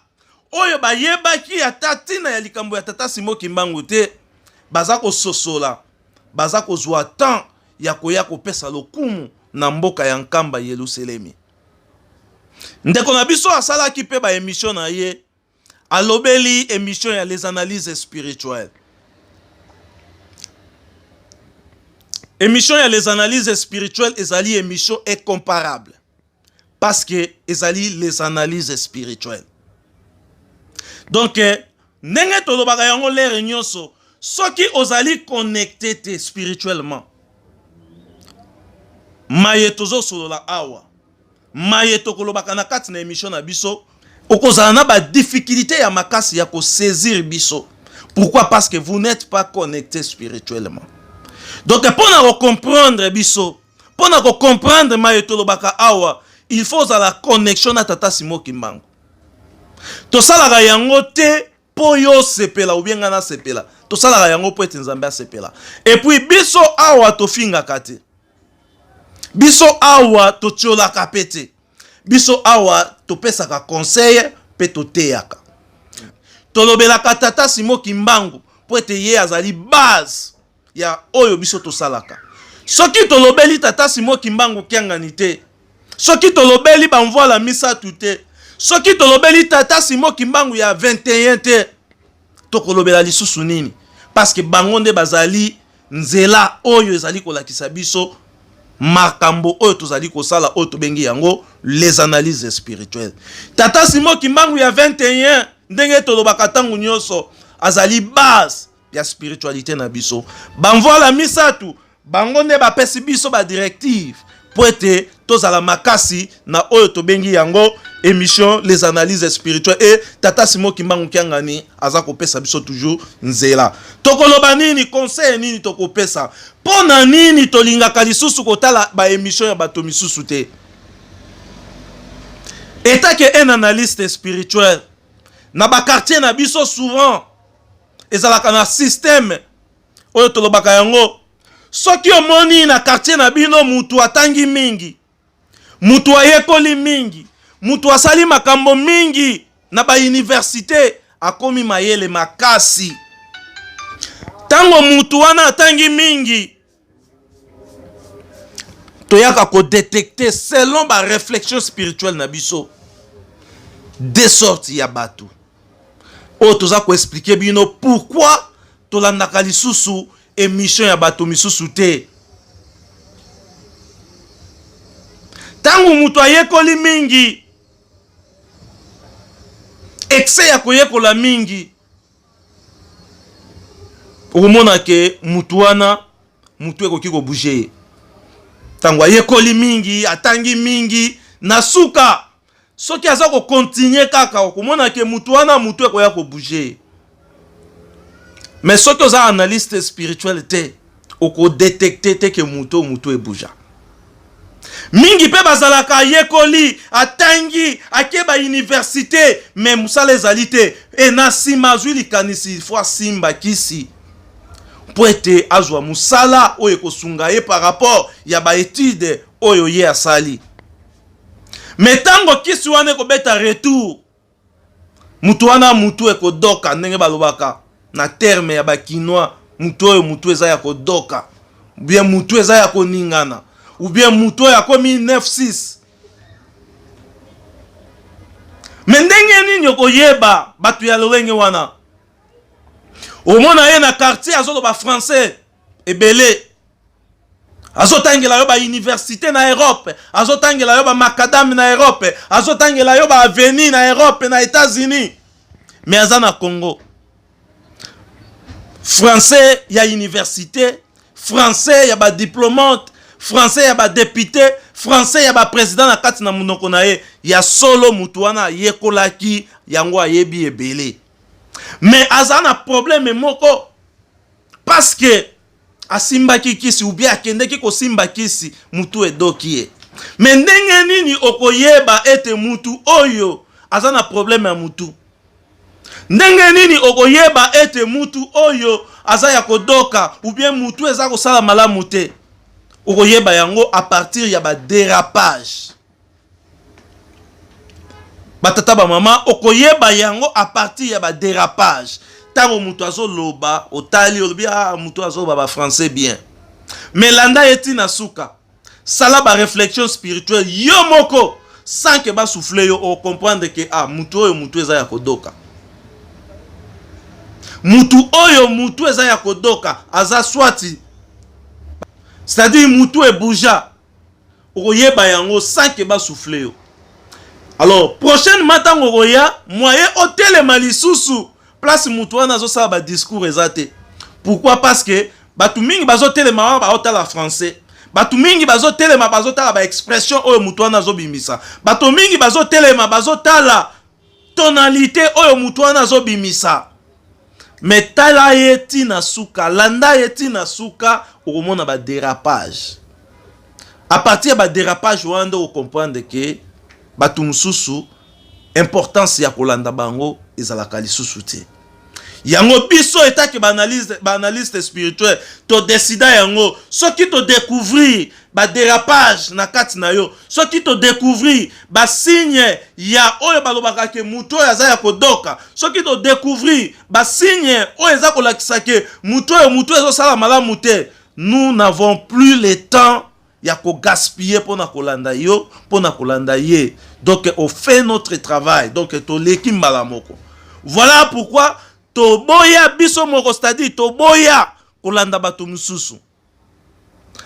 oyo bayebaki ata ntina ya likambo ya tata Simo Kimbangu te, baza kososola, baza kozwa temps ya koya kopesa lokumu na mboka ya Nkamba, Yelusalemi. Ndeko na biso asalaki mpe baémission na ye, alobeli émission ya les analyses spirituelles. Émission ya les analyses spirituelles ezali émission incomparable, parce que ezali les analyses spirituelles. Donc ndenge tolobaka yango lere nyonso, Soki ozali connecte te spirituellement, maye tozosolola awa, maye tokolobaka na kati na emission na biso, okozala na ba difficulté ya makasi ya kosaisir biso. Pourquoi? Parce que vous n'êtes pas connecté spirituellement. Donc mpo na kocomprendre biso, mpo na kocomprendre maye tolobaka awa, il faut ozala connexion na Tata Simo Kimbangu. Tosalaka yango te mpo yo osepela ou bien ngai nasepela. Tosalaka yango mpo ete Nzambe asepela. Et puis biso awa tofingaka te, biso awa totiolaka mpe te, biso awa topesaka conseil mpe toteyaka. Tolobelaka Tata Simo Kimbangu mpo ete ye azali base ya oyo biso tosalaka. Soki tolobeli Tata Simo Kimbangu Kiangani te, soki tolobeli bamvwala misato te, soki tolobeli Tata Simo Kimbangu ya 21 te, tokolobela lisusu nini? Parce que bango nde bazali nzela oyo ezali kolakisa biso makambo oyo tozali kosala, oyo tobengi yango les analyses spirituelles. Tata Simo Kimbangu ya 21, ndenge tolobaka ntango nyonso, azali base ya spiritualité na biso. Bamvwala misato, bango nde bapesi biso badirective mpo ete tozala makasi na oyo tobengi yango émission les analyses spirituelles. E Tata Simo Kimbangu Kiangani aza kopesa biso toujours nzela. Tokoloba nini? Conseil nini tokopesa? Mpo na nini tolingaka lisusu kotala baémission ya bato misusu te? Étant que un analyste spirituel, na baquartier na biso, souvent ezalaka na système oyo tolobaka yango: soki omoni na quartier na bino mutu atangi mingi, mutu ayekoli mingi, mutu asali makambo mingi na bauniversité, akomi mayele makasi, ntango mutu wana atangi mingi, toyaka kodétecter selon baréflexion spirituelle na biso deux sortes ya bato oyo toza koexpliquer bino pourquoi tolandaka lisusu émission ya bato misusu te. Ntango moto ayekoli mingi, excès ya koyekola mingi, okomona ke mutu wana mutu ekoki kobouger ye. Ntango ayekoli mingi, atangi mingi, na suka soki aza kocontinuer kaka, okomona ke mutu wana mutu ekoya kobouger ye. Mais soki oza analyste spirituel te, okodétecter te ke mutu oyo mutu ebouger mingi. Mpe bazalaka ayekoli, atangi, ake bauniversité, mais mosala ezali te. E na nsima azwi likanisi, fo asimba kisi mpo ete azwa mosala oyo ekosunga ye par rapport ya baétude oyo ye asali. Mais ntango kisi wana ekobeta retour, mutu wana mutu ekodoka. Ndenge balobaka na terme ya bakinois, mutu oyo mutu eza ya kodoka, bien mutu eza ya koningana, ou bien mutu oyo akomi 9-6. Mais ndenge nini okoyeba bato ya lolenge wana? Omona ye na quartier azoloba français ebele, azotangela yo bauniversité na Europe, azotangela yo bamacadam na Europe, azotangela yo baavenue na Europe, na États-Unis, mais aza na Congo, français ya université, français ya badiplomate, français ya badéputé, français ya baprésident na kati na monoko na ye. Ya solo, mutu wana ayekolaki yango, ayebi ebele, mais aza na problème moko, parce que asimbaki kisi ou bien akendeki kosimba kisi, mutu edoki ye. Mais ndenge nini okoyeba ete mutu oyo aza na problème ya mutu? Ndenge nini okoyeba ete mutu oyo aza ya kodoka ou bien mutu eza kosala malamu te? Okoyeba yango à partir ya badérapage. Batata, bamama, okoyeba yango à partir ya badérapage. Ntango moto azoloba, otali, olobi: "Ah, moto azoloba bafrançais bien." Mais landa ye ntina suka, sala baréflexion spirituelle yo moko sans ke basouffler yo, ocomprendre ke ah, mutu oyo mutu eza ya kodoka, mutu oyo mutu eza ya kodoka, aza swati, c'est-à-dire mutu ebouger. Okoyeba yango sans ke basouffler yo. Alors prochainement, ntango okoya, moyen otelema lisusu place mutu wana azosala badiscours eza te. Pourquoi? Parce que bato mingi bazotelema wana, baotala français. Bato mingi bazotelema, bazotala baexpression oyo motu wana azobimisa. Bato mingi bazotelema, bazotala tonalité oyo motu wana azobimisa. Mais tala ye ntina suka, landa ye ntina suka, okomona badérapage. À partir ya badérapage wana nde okocomprendre ke bato mosusu, importance ya kolanda bango ezalaka lisusu te. Yango biso etaki baanalyste spirituel, todécider yango: soki todécouvrir badérapage na kati na yo, soki todécouvrir basigne ya oyo balobaka ke motu oyo aza ya kodoka, soki todécouvrir basigne oyo eza kolakisa ke motu oyo, motu ezosala malamu te, nous n'avons plus le temps ya kogaspiller mpona kolanda yo, mpona kolanda ye. Donc on fait notre travail, donc toleki mbala moko. Voilà pourquoi toboya biso moko, c'est-à-dire toboya kolanda bato mosusu.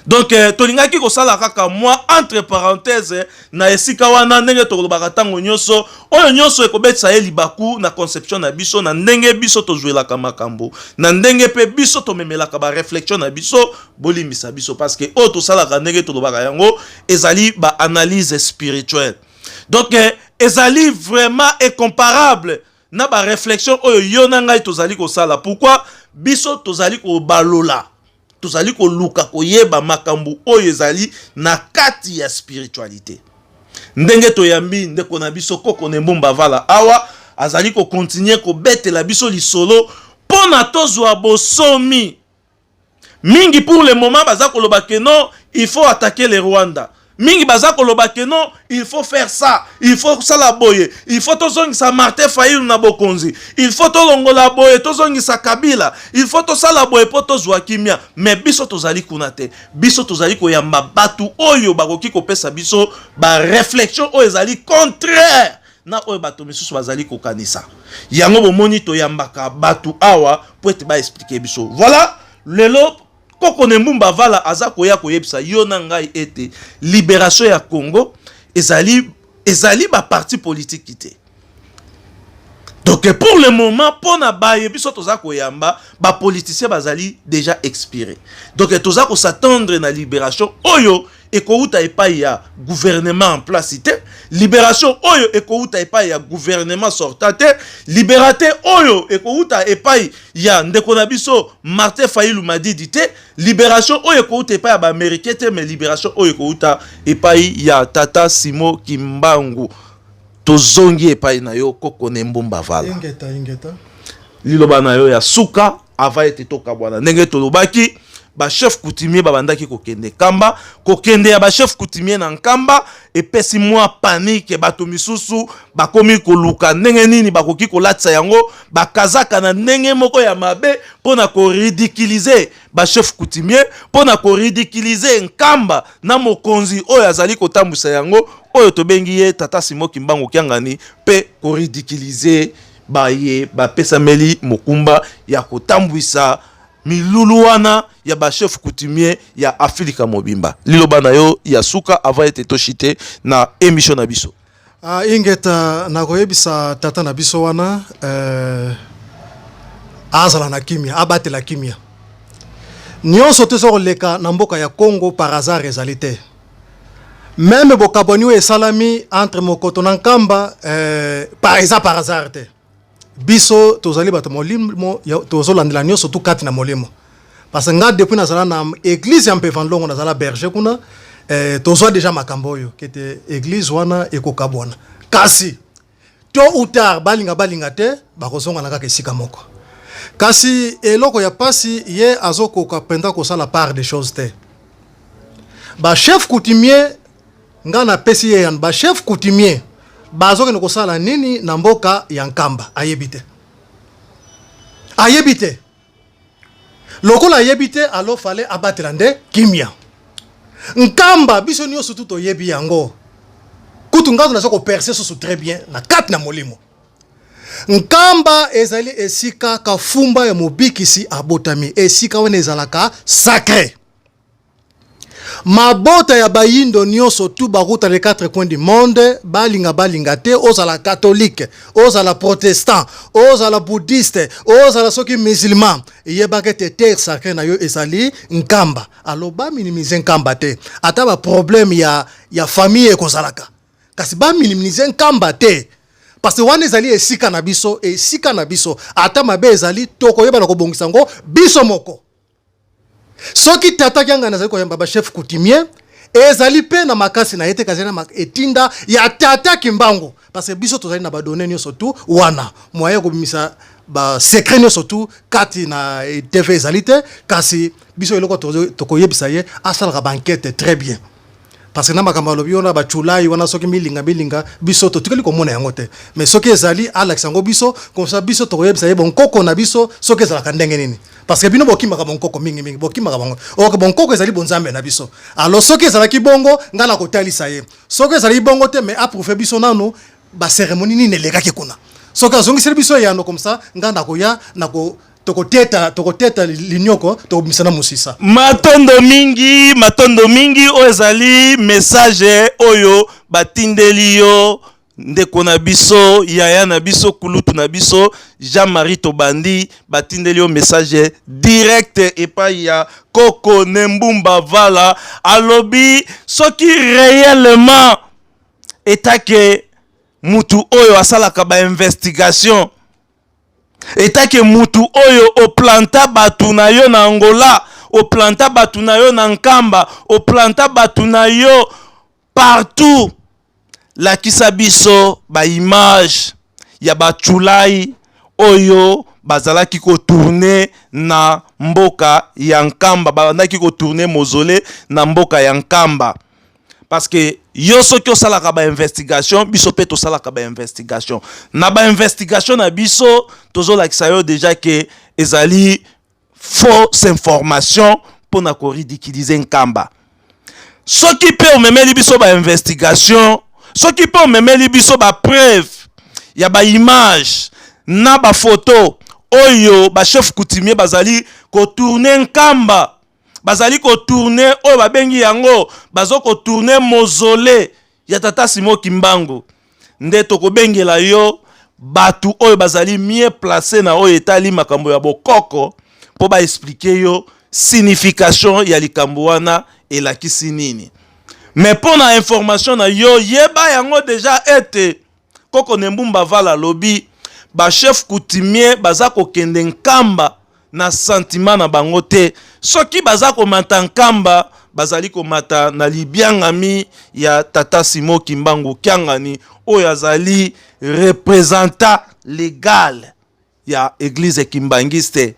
Donc tolingaki kosala kaka mwa entre parenthèse na esika wana. Ndenge tokolobaka ntango nyonso, oyo nyonso ekobetisa ye libaku na conception na biso, na ndenge biso tozwelaka makambo, na ndenge mpe biso tomemelaka baréflexion na biso, bolimbisa biso, parce que oyo tosalaka, ndenge tolobaka yango, ezali baanalyse spirituelle. Donc ezali vraiment incomparable na baréflexion oyo yo na ngai tozali kosala. Pourquoi? Biso tozali kobalola, tozali koluka koyeba makambo oyo ezali na kati ya spiritualité. Ndenge toyambi ndeko na biso Koko Nembumba Vala awa, azali kocontinuer kobetela biso lisolo mpo na tozwa bosomi mingi. Pour le moment, baza koloba ke non, il faut attaquer le Rwanda. Mingi baza koloba ke non, il faut faire ça, il faut kosala boye, il faut tozongisa Martin Fayulu na bokonzi, il faut tolongola boye, tozongisa Kabila, il faut tosala boye mpo tozwa kimia. Mais biso tozali kuna te. Biso tozali koyamba bato oyo bakoki kopesa biso baréflexion oyo ezali contraire na oyo bato misusu bazali kokanisa. Yango bomoni toyambaka bato awa mpo ete baexpliquer biso. Voilà, lelo Koko Nembumba Vala aza koya koyebisa yo na ngai ete libération ya Congo ezali baparti politike te. Donc pour le moment, mpo na baye biso toza koyamba, bapoliticien bazali déjà expiré. Donc toza kos'attendre na libération oyo ekouta epai ya gouvernement en place te, libération oyo ekouta epai ya gouvernement sortant te, libération oyo ekouta epai ya ndeko na biso Martin Fayulu Madidi te, libération oyo ekouta epai ya baaméricain te, mais libération oyo ekouta epai ya tata Simo Kimbangu. Tozongi epai na yo, Koko Nembumba Vala.
Ingeta, ingeta.
Liloba na yo ya suka avant ete tokabwana. Ndenge tolobaki, bachef coutumier babandaki kokende Nkamba. Kokende ya bachef coutumier na Nkamba epesi mwa panique. Bato misusu bakomi koluka ndenge nini bakoki kolatisa yango bakazaka na ndenge moko ya mabe mpo na koridiculiser bachef coutumier, mpo na koridiculiser Nkamba na mokonzi oyo azali kotambwisa yango, oyo tobengi ye tata Simo Kimbangu Kiangani, mpe koridiculiser baye bapesameli mokumba ya kotambwisa milulu wana ya bachef coutumier ya Afrika mobimba. Liloba na yo ya suka avant ete tochuter na émission na biso.
Ah, ingeta. Nakoyebisa tata na biso wana azala na kimia, abatela kimia. Nyonso toza koleka na mboka ya Congo par hasard ezali te. Même bokabwani oyo esalami entre Mokoto na Nkamba, eza par hasard te. Biso tozali bato molimo, tozolandela nyonso tu kati na molimo, parce que nga depuis nazala na église ya Mpeva Nlongo, nazala berger kuna, tozwa déjà makambo oyo kete église wana ekokabwana. Kasi tôt ou tard, balinga balinga te, bakozonga na kaka esika moko. Kasi eloko ya pasi, ye azokoka mpenza kosala part des choses te. Bachef coutumier, nga napesi ye yani, bachef coutumier bazokende kosala nini na mboka ya Nkamba? Ayebi te, ayebi te. Lokola ayebi te, alors fallait abatela nde kimia. Nkamba, biso nyonso tu toyebi yango. Kutu ngai naza kopercer susu très bien na kati na molimo. Nkamba ezali esika kafumba ya mobikisi abotami. Esika wana ezalaka sacré. Mabota ya bayindo nyonso tu bakuta les quatre coins du monde, balinga balinga te, ozala catholique, ozala protestant, ozala bouddhiste, ozala soki musulman, yebaka ete terre sacrée na yo ezali Nkamba. Alors baminimize Nkamba te. Ata baproblème ya famille ekozalaka, kasi baminimize Nkamba te, parce que wana ezali esika na biso, esika na biso. Ata mabe ezali, tokoyeba na kobongisa yango biso moko. Soki tata Kiangani azali koyamba bachef coutumier, ezali mpe na makasi na ye te, kasi na etinda ya tata Kimbangu, parce que biso tozali na badonnées nyonso tu wana. Moyen ya kobimisa basecret nyonso tu kati na TV ezali te, kasi biso eloko tokoyebisa ye, asalaka baenquête très bien, parce que na makambo alobi wana, baculai wana, soki milinga milinga, biso totikali komona yango te. Mais soki ezali, alakisa yango biso, comme ça biso tokoyebisa ye bonkoko na biso soki ezalaka ndenge nini, parce que bino bokimaka bonkoko mingimingi, bokimaka bango. Ok, bonkoko ezali bonzambe na biso. Alors soki ezalaki bongo, ngai na kotalisa ye. Soki ezalaki bongo te, mais aprouve biso nanu bacérémonie nini elekaki kuna. Soki azongiseli biso eyano, comme ça ngai nakoya nako tokoteta linyoko, tokobimisa na mosisa.
Matondo mingi, matondo mingi. Oyo ezali message oyo batindeli yo, ndeko na biso, yaya na biso, kulutu na biso Jean-Marie Tobandi. Batindeli yo message direct epai ya Koko Nembumba Vala. Alobi soki réellement etake mutu oyo asalaka bainvestigation, etake mutu oyo oplanta bato na yo na Angola, oplanta bato na yo na Nkamba, oplanta bato na yo partout, lakisa biso baimage ya baculai oyo bazalaki kotourner na mboka ya Nkamba, babandaki kotourner mausolée na mboka ya Nkamba. Parce que yo soki osalaka bainvestigation, biso mpe tosalaka bainvestigation. Na bainvestigation na biso, tozolakisa yo déjà ke ezali fausse information mpona koridiculiser Nkamba. Soki mpe omemeli biso bainvestigation, soki mpe omemeli biso bapreuve ya baimage na bafoto oyo bachef coutumier bazali kotourner Nkamba, bazali kotourner oyo babengi yango, bazo kotourner mausolée ya tata Simo Kimbangu, nde tokobengela yo bato oyo bazali mieux placé na oyo etali makambo ya bokoko mpo baexpliquer yo signification ya likambo wana elakisi nini. Mais mpo na information na yo, yeba yango déjà ete Koko Nembumba Vala alobi bachef coutumier baza kokende Nkamba na sentiment na bango te. Soki baza komata Nkamba, bazali komata na libiangami ya tata Simo Kimbangu Kiangani, oyo azali représentant légal ya église kimbangiste,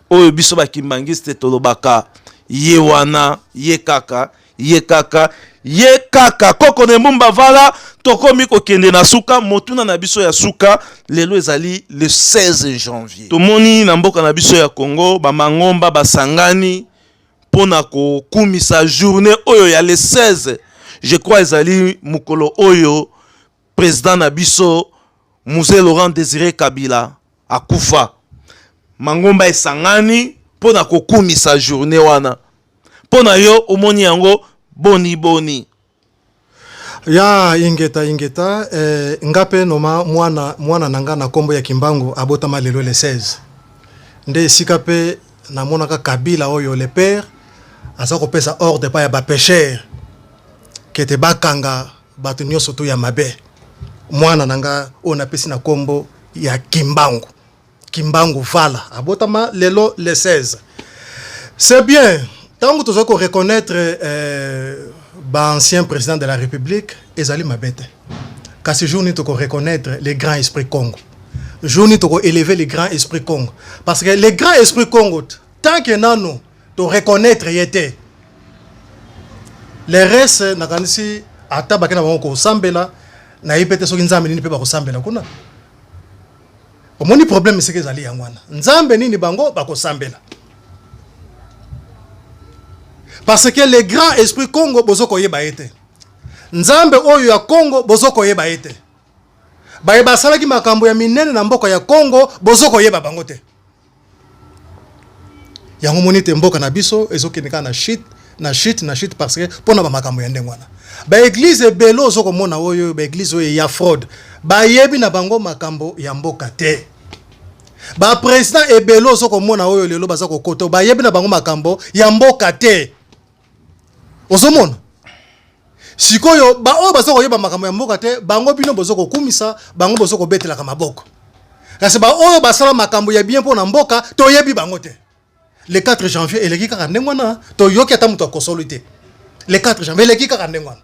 oyo biso bakimbangiste tolobaka ye wana, ye kaka, ye kaka, ye kaka. Koko Nembumba Vala, tokomi kokende na suka. Motuna na biso ya suka lelo ezali: le 16 janvier, tomoni na mboka na biso ya Congo bamangomba basangani mpona kokumisa journée oyo ya le 16. Je crois ezali mokolo oyo président na biso Mzee Laurent Désiré Kabila akufa. Mangomba esangani mpona kokumisa journée wana. Mpo na yo, omoni yango boni boni?
Ya, ingeta, ingeta. Nga mpe noma mwana na nga na nkombo ya Kimbangu abotama lelo le 16. Nde esika mpe namonaka Kabila oyo le père aza kopesa ordre epai ya bapêcheur kete bakanga bato nyonso to ya mabe. Mwana na nga oyo napesi na nkombo ya Kimbangu, Kimbangu Vala, abotama lelo le 16. C'est bien ntango toza koreconnaître baancien président de la République, ezali mabe te. Kasi jour nini tokoreconnaître les grands esprits Congo? Jour nini tokoélever les grands esprits Congo? Parce que les grands esprits Congo, tant que nano toreconnaître ye te, le reste nakanisi ata bake na bango kosambela, nayebi mpe te soki nzambe nini mpe bakosambela kuna. Omoni problème esika ezali yango wana, nzambe nini bango bakosambela? Parce que le grand esprit Congo, bozo koyeba ye te. Nzambe oyo ya Congo, bozo koyeba ye te. Baye basalaki makambo ya minene na mboka ya Congo, bozo koyeba bango te. Yango moni te mboka na biso ezokende kaka na shit. na chute, na chute, parce que mpo na bamakambo ya ndenge wana, baéglise ebele ozo komona oyo, baéglise oyo ya fraude, bayebi na bango makambo ya mboka te. Baprésident ebele ozo komona oyo lelo baza kokota, bayebi na bango makambo ya mboka te. Ozomona sikoyo, baoyo baza koyeba makambo ya mboka te, bango bino bozo kokumisa bango, bozo kobetelaka maboko. Kasi baoyo basala makambo ya bien mpo na mboka, toyebi bango te. Le 4 janvier eleki kaka ndenge wana, toyoki ata moto akosoli te. Le 4 janvier eleki kaka ndenge wana.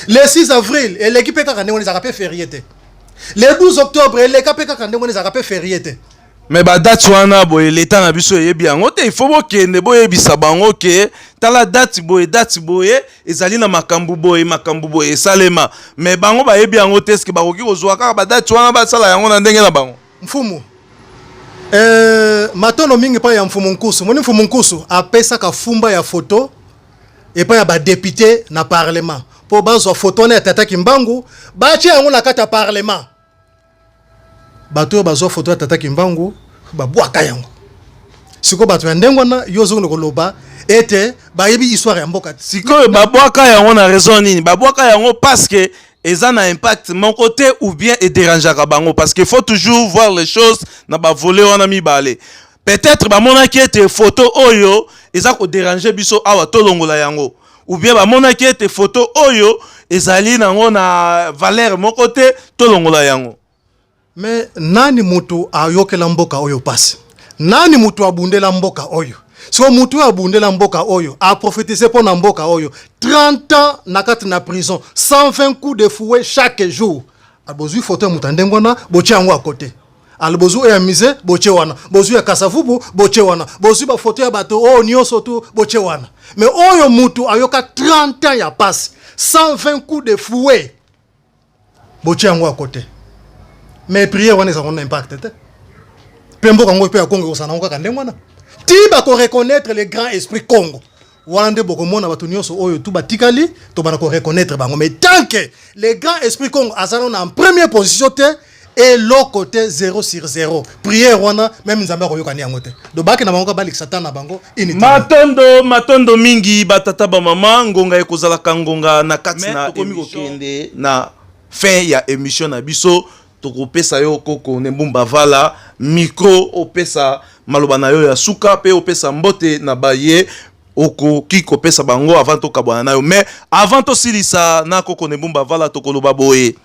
Le 6 avril eleki mpe kaka ndenge wana, ezalaka mpe férié te. Le 12 octobre eleka mpe kaka ndenge wana, ezalaka mpe férié te.
Mais badate wana boye, leta na biso eyebi yango te. Il faut bokende boyebisa bango ke tala, date boye, date boye, ezali na makambo boye, makambo boye esalema. Mais bango bayebi yango te. Eske bakoki kozwa kaka badate wana, basala yango na ndenge na bango?
Mfumu, matono mingi epai ya Mfumu Nkusu. Moni, Mfumu Nkusu apesaka fumba ya foto epai ya badéputé na parlement, mpo bazwa foto wana ya tata Kimbangu, batia yango na kati ya parlement. Bato oyo bazwa foto ya tata Kimbangu, babwaka yango. Sikoyo bato ya ndenge wana, yo ozokende koloba ete bayebi histoire ya mboka te.
Sikoyo babwaka yango na raison nini? Babwaka yango parce que eza na impact moko te, ou bien edérangeaka bango? Parce que faut toujours voir les choses na bavolet wana mibale. Peut-être bamonaki ete photo oyo eza kodéranger biso awa, tolongola yango, ou bien bamonaki ete photo oyo ezali nango na valeur moko te, tolongola yango.
Mais nani mutu ayokela mboka oyo pasi? Nani mutu abundela mboka oyo? Siko mutu oyo abundela mboka oyo, aprofetize mpo na mboka oyo, 30 ans na kati na prison, 120 coups de fouet chaque jour, bozwi foto ya moto ya ndenge wana, botie yango à côté. Alors bozwi oyo ya musée, botie wana, bozwi ya Kasavubu, botie wana, bozwi bafoto ya bato oyo nyonso tu, botie wana. Mais oyo mutu ayoka 30 ans ya pasi, 120 coups de fouet, botie yango à côté. Mais prière wana ezalaka na impact te. Mpe mboka yango mpe ya Congo ekosala yango kaka ndenge wana ti bakoreconnaître le grand esprit Congo. Wana nde bokomona bato nyonso oyo tu batikali, tobanda koreconnaître bango. Mais tant que le grand esprit Congo aza nano na première position te, eloko te, 0 sur 0. Prière wana, même Nzambe akoyokani yango te. Donc bakenda bango, balekisa ta na bango inutile.
Matondo, matondo mingi, batata, bamama. Ngonga ekozalaka ngonga na kati na tokomi kokende na fin ya émission na biso. Tokopesa yo, koko Nembumba Vala, micro, opesa maloba na yo ya suka mpe opesa mbote na baye okoki kopesa bango avant tokabwana na yo. Mais avant tosilisa na koko Nembumba Vala, tokoloba boye: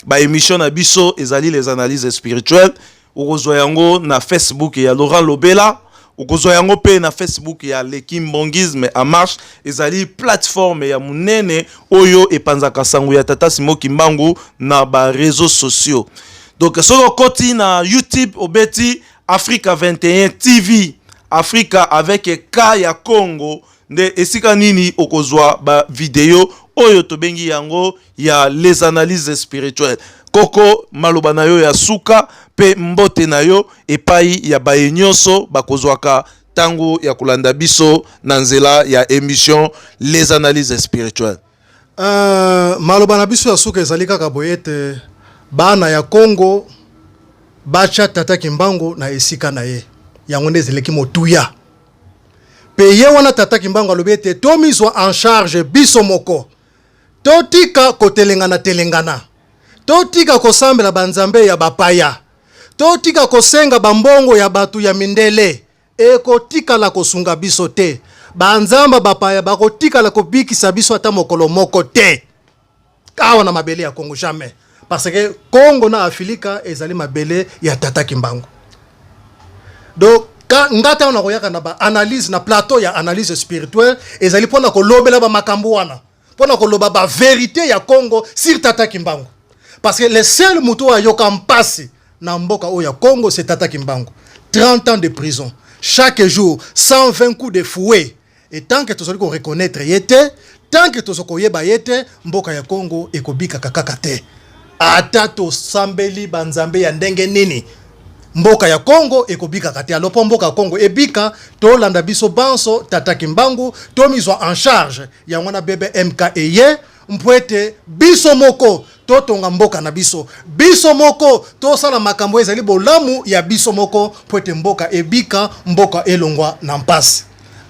baémission na biso ezali les analyses spirituelles. Okozwa yango na Facebook ya Laurent Lobela, okozwa yango mpe na Facebook ya Le Kimbongisme en Marche. Ezali plateforme ya monene oyo epanzaka sango ya tata Simo Kimbangu na baréseaux sociaux. Donc soki okoti na YouTube, obeti Africa 21 TV, Africa avec K ya Congo, nde esika nini okozwa bavideo oyo tobengi yango ya les analyses spirituelles. Koko, maloba na yo ya suka mpe mbote na yo epai ya baye nyonso bakozwaka ntango ya kolanda biso na nzela ya émission les analyses spirituelles.
Maloba na biso ya suka ezali kaka boye ete bana ya Congo batya tata Kimbangu na esika na ye. Yango nde ezalaki motuya. Mpe ye wana tata Kimbangu alobi ete tomizwa en charge biso moko, totika kotelengana-telengana, totika kosambela banzambe ya bapaya, totika kosenga bambongo ya bato ya mindele. Ekotikala kosunga biso te. Banzamba bapaya bakotikala kobikisa biso ata mokolo moko te awa na mabele ya Congo, jamais, parce que Congo na Afilika ezali mabele ya tata Kimbangu. Donc nga ntango nakoyaka na baanalyse, na plateau ya analyse spirituelle, ezali mpona kolobela bamakambo wana, mpona koloba bavérité ya Congo sur tata Kimbangu, parce que le seul moto oyo ayoka mpasi na mboka oyo ya Congo, c'est tata Kimbangu. 30 ans de prison, chaque jour 120 coups de fouet. Et tant que tozali koreconnaître ye te, tant que tozo koyeba ye te, mboka ya Congo ekobikaka kaka te. Ata tosambeli banzambe ya ndenge nini, mboka ya Congo ekobikaka te. Alors mpo mboka ya Congo ebika, tolanda biso banso tata Kimbangu, tomizwa en charge. Yango wana BBMK eye, mpo ete biso moko totonga mboka na biso, biso moko tosala makambo ezali bolamu ya biso moko, mpo ete mboka ebika, mboka elongwa na mpasi.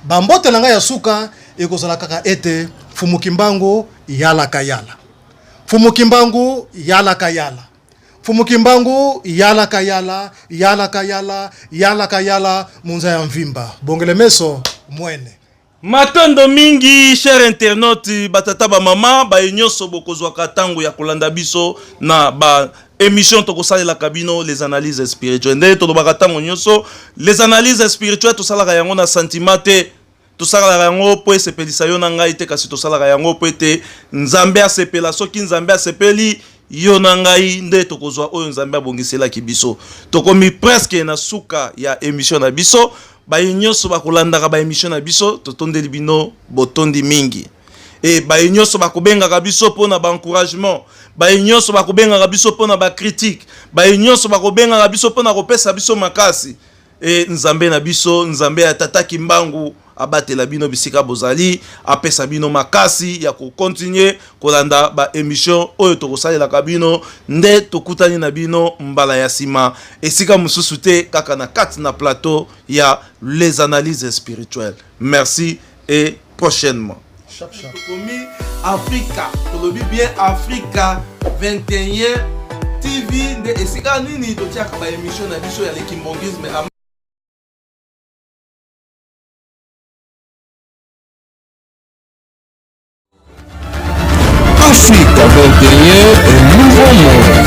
Bambote na ngai ya suka ekozala kaka ete Mfumu Kimbangu yalaka yala, Mfumu Kimbangu yalaka yala, Mfumu Kimbangu yalaka yala, yalaka yala, yalaka yala, munza ya mvimba bongele meso mwene.
Matondo mingi cher internaute, batata ba mama baye nyonso bokozwaka ntango ya kolanda biso na ba émission tokosalelaka bino les analyses spirituelles. Nde tolobaka ntango nyonso, les analyses spirituelles tosalaka yango na sentiment te, tosalaka yango mpo esepelisa yo na ngai te, kasi tosalaka yango mpo ete Nzambe asepela. Soki Nzambe asepeli yo na ngai, nde tokozwa oyo Nzambe abongiselaki biso. Tokomi presque na suka ya émission na biso. Baye nyonso bakolandaka baémission na biso, totondeli bino botondi mingi. E baye nyonso bakobengaka biso mpona baencouragement, baye nyonso bakobengaka biso mpona bacritique, baye nyonso bakobengaka biso mpona kopesa biso makasi, e Nzambe na biso, Nzambe ya Tata Kimbangu, abatela bino bisika bozali, apesa bino makasi ya kocontinuer kolanda baémission oyo tokosalelaka bino. Nde tokutani na bino mbala ya nsima, esika mosusu te, kaka na kati na plateau ya les analyses spirituelles. Merci et prochainement. Tokomi Afrika, tolobi bien Afrika 21 TV nde esika nini totiaka baémission na biso ya le kimbanguisme.
Africa 21, un nouveau monde.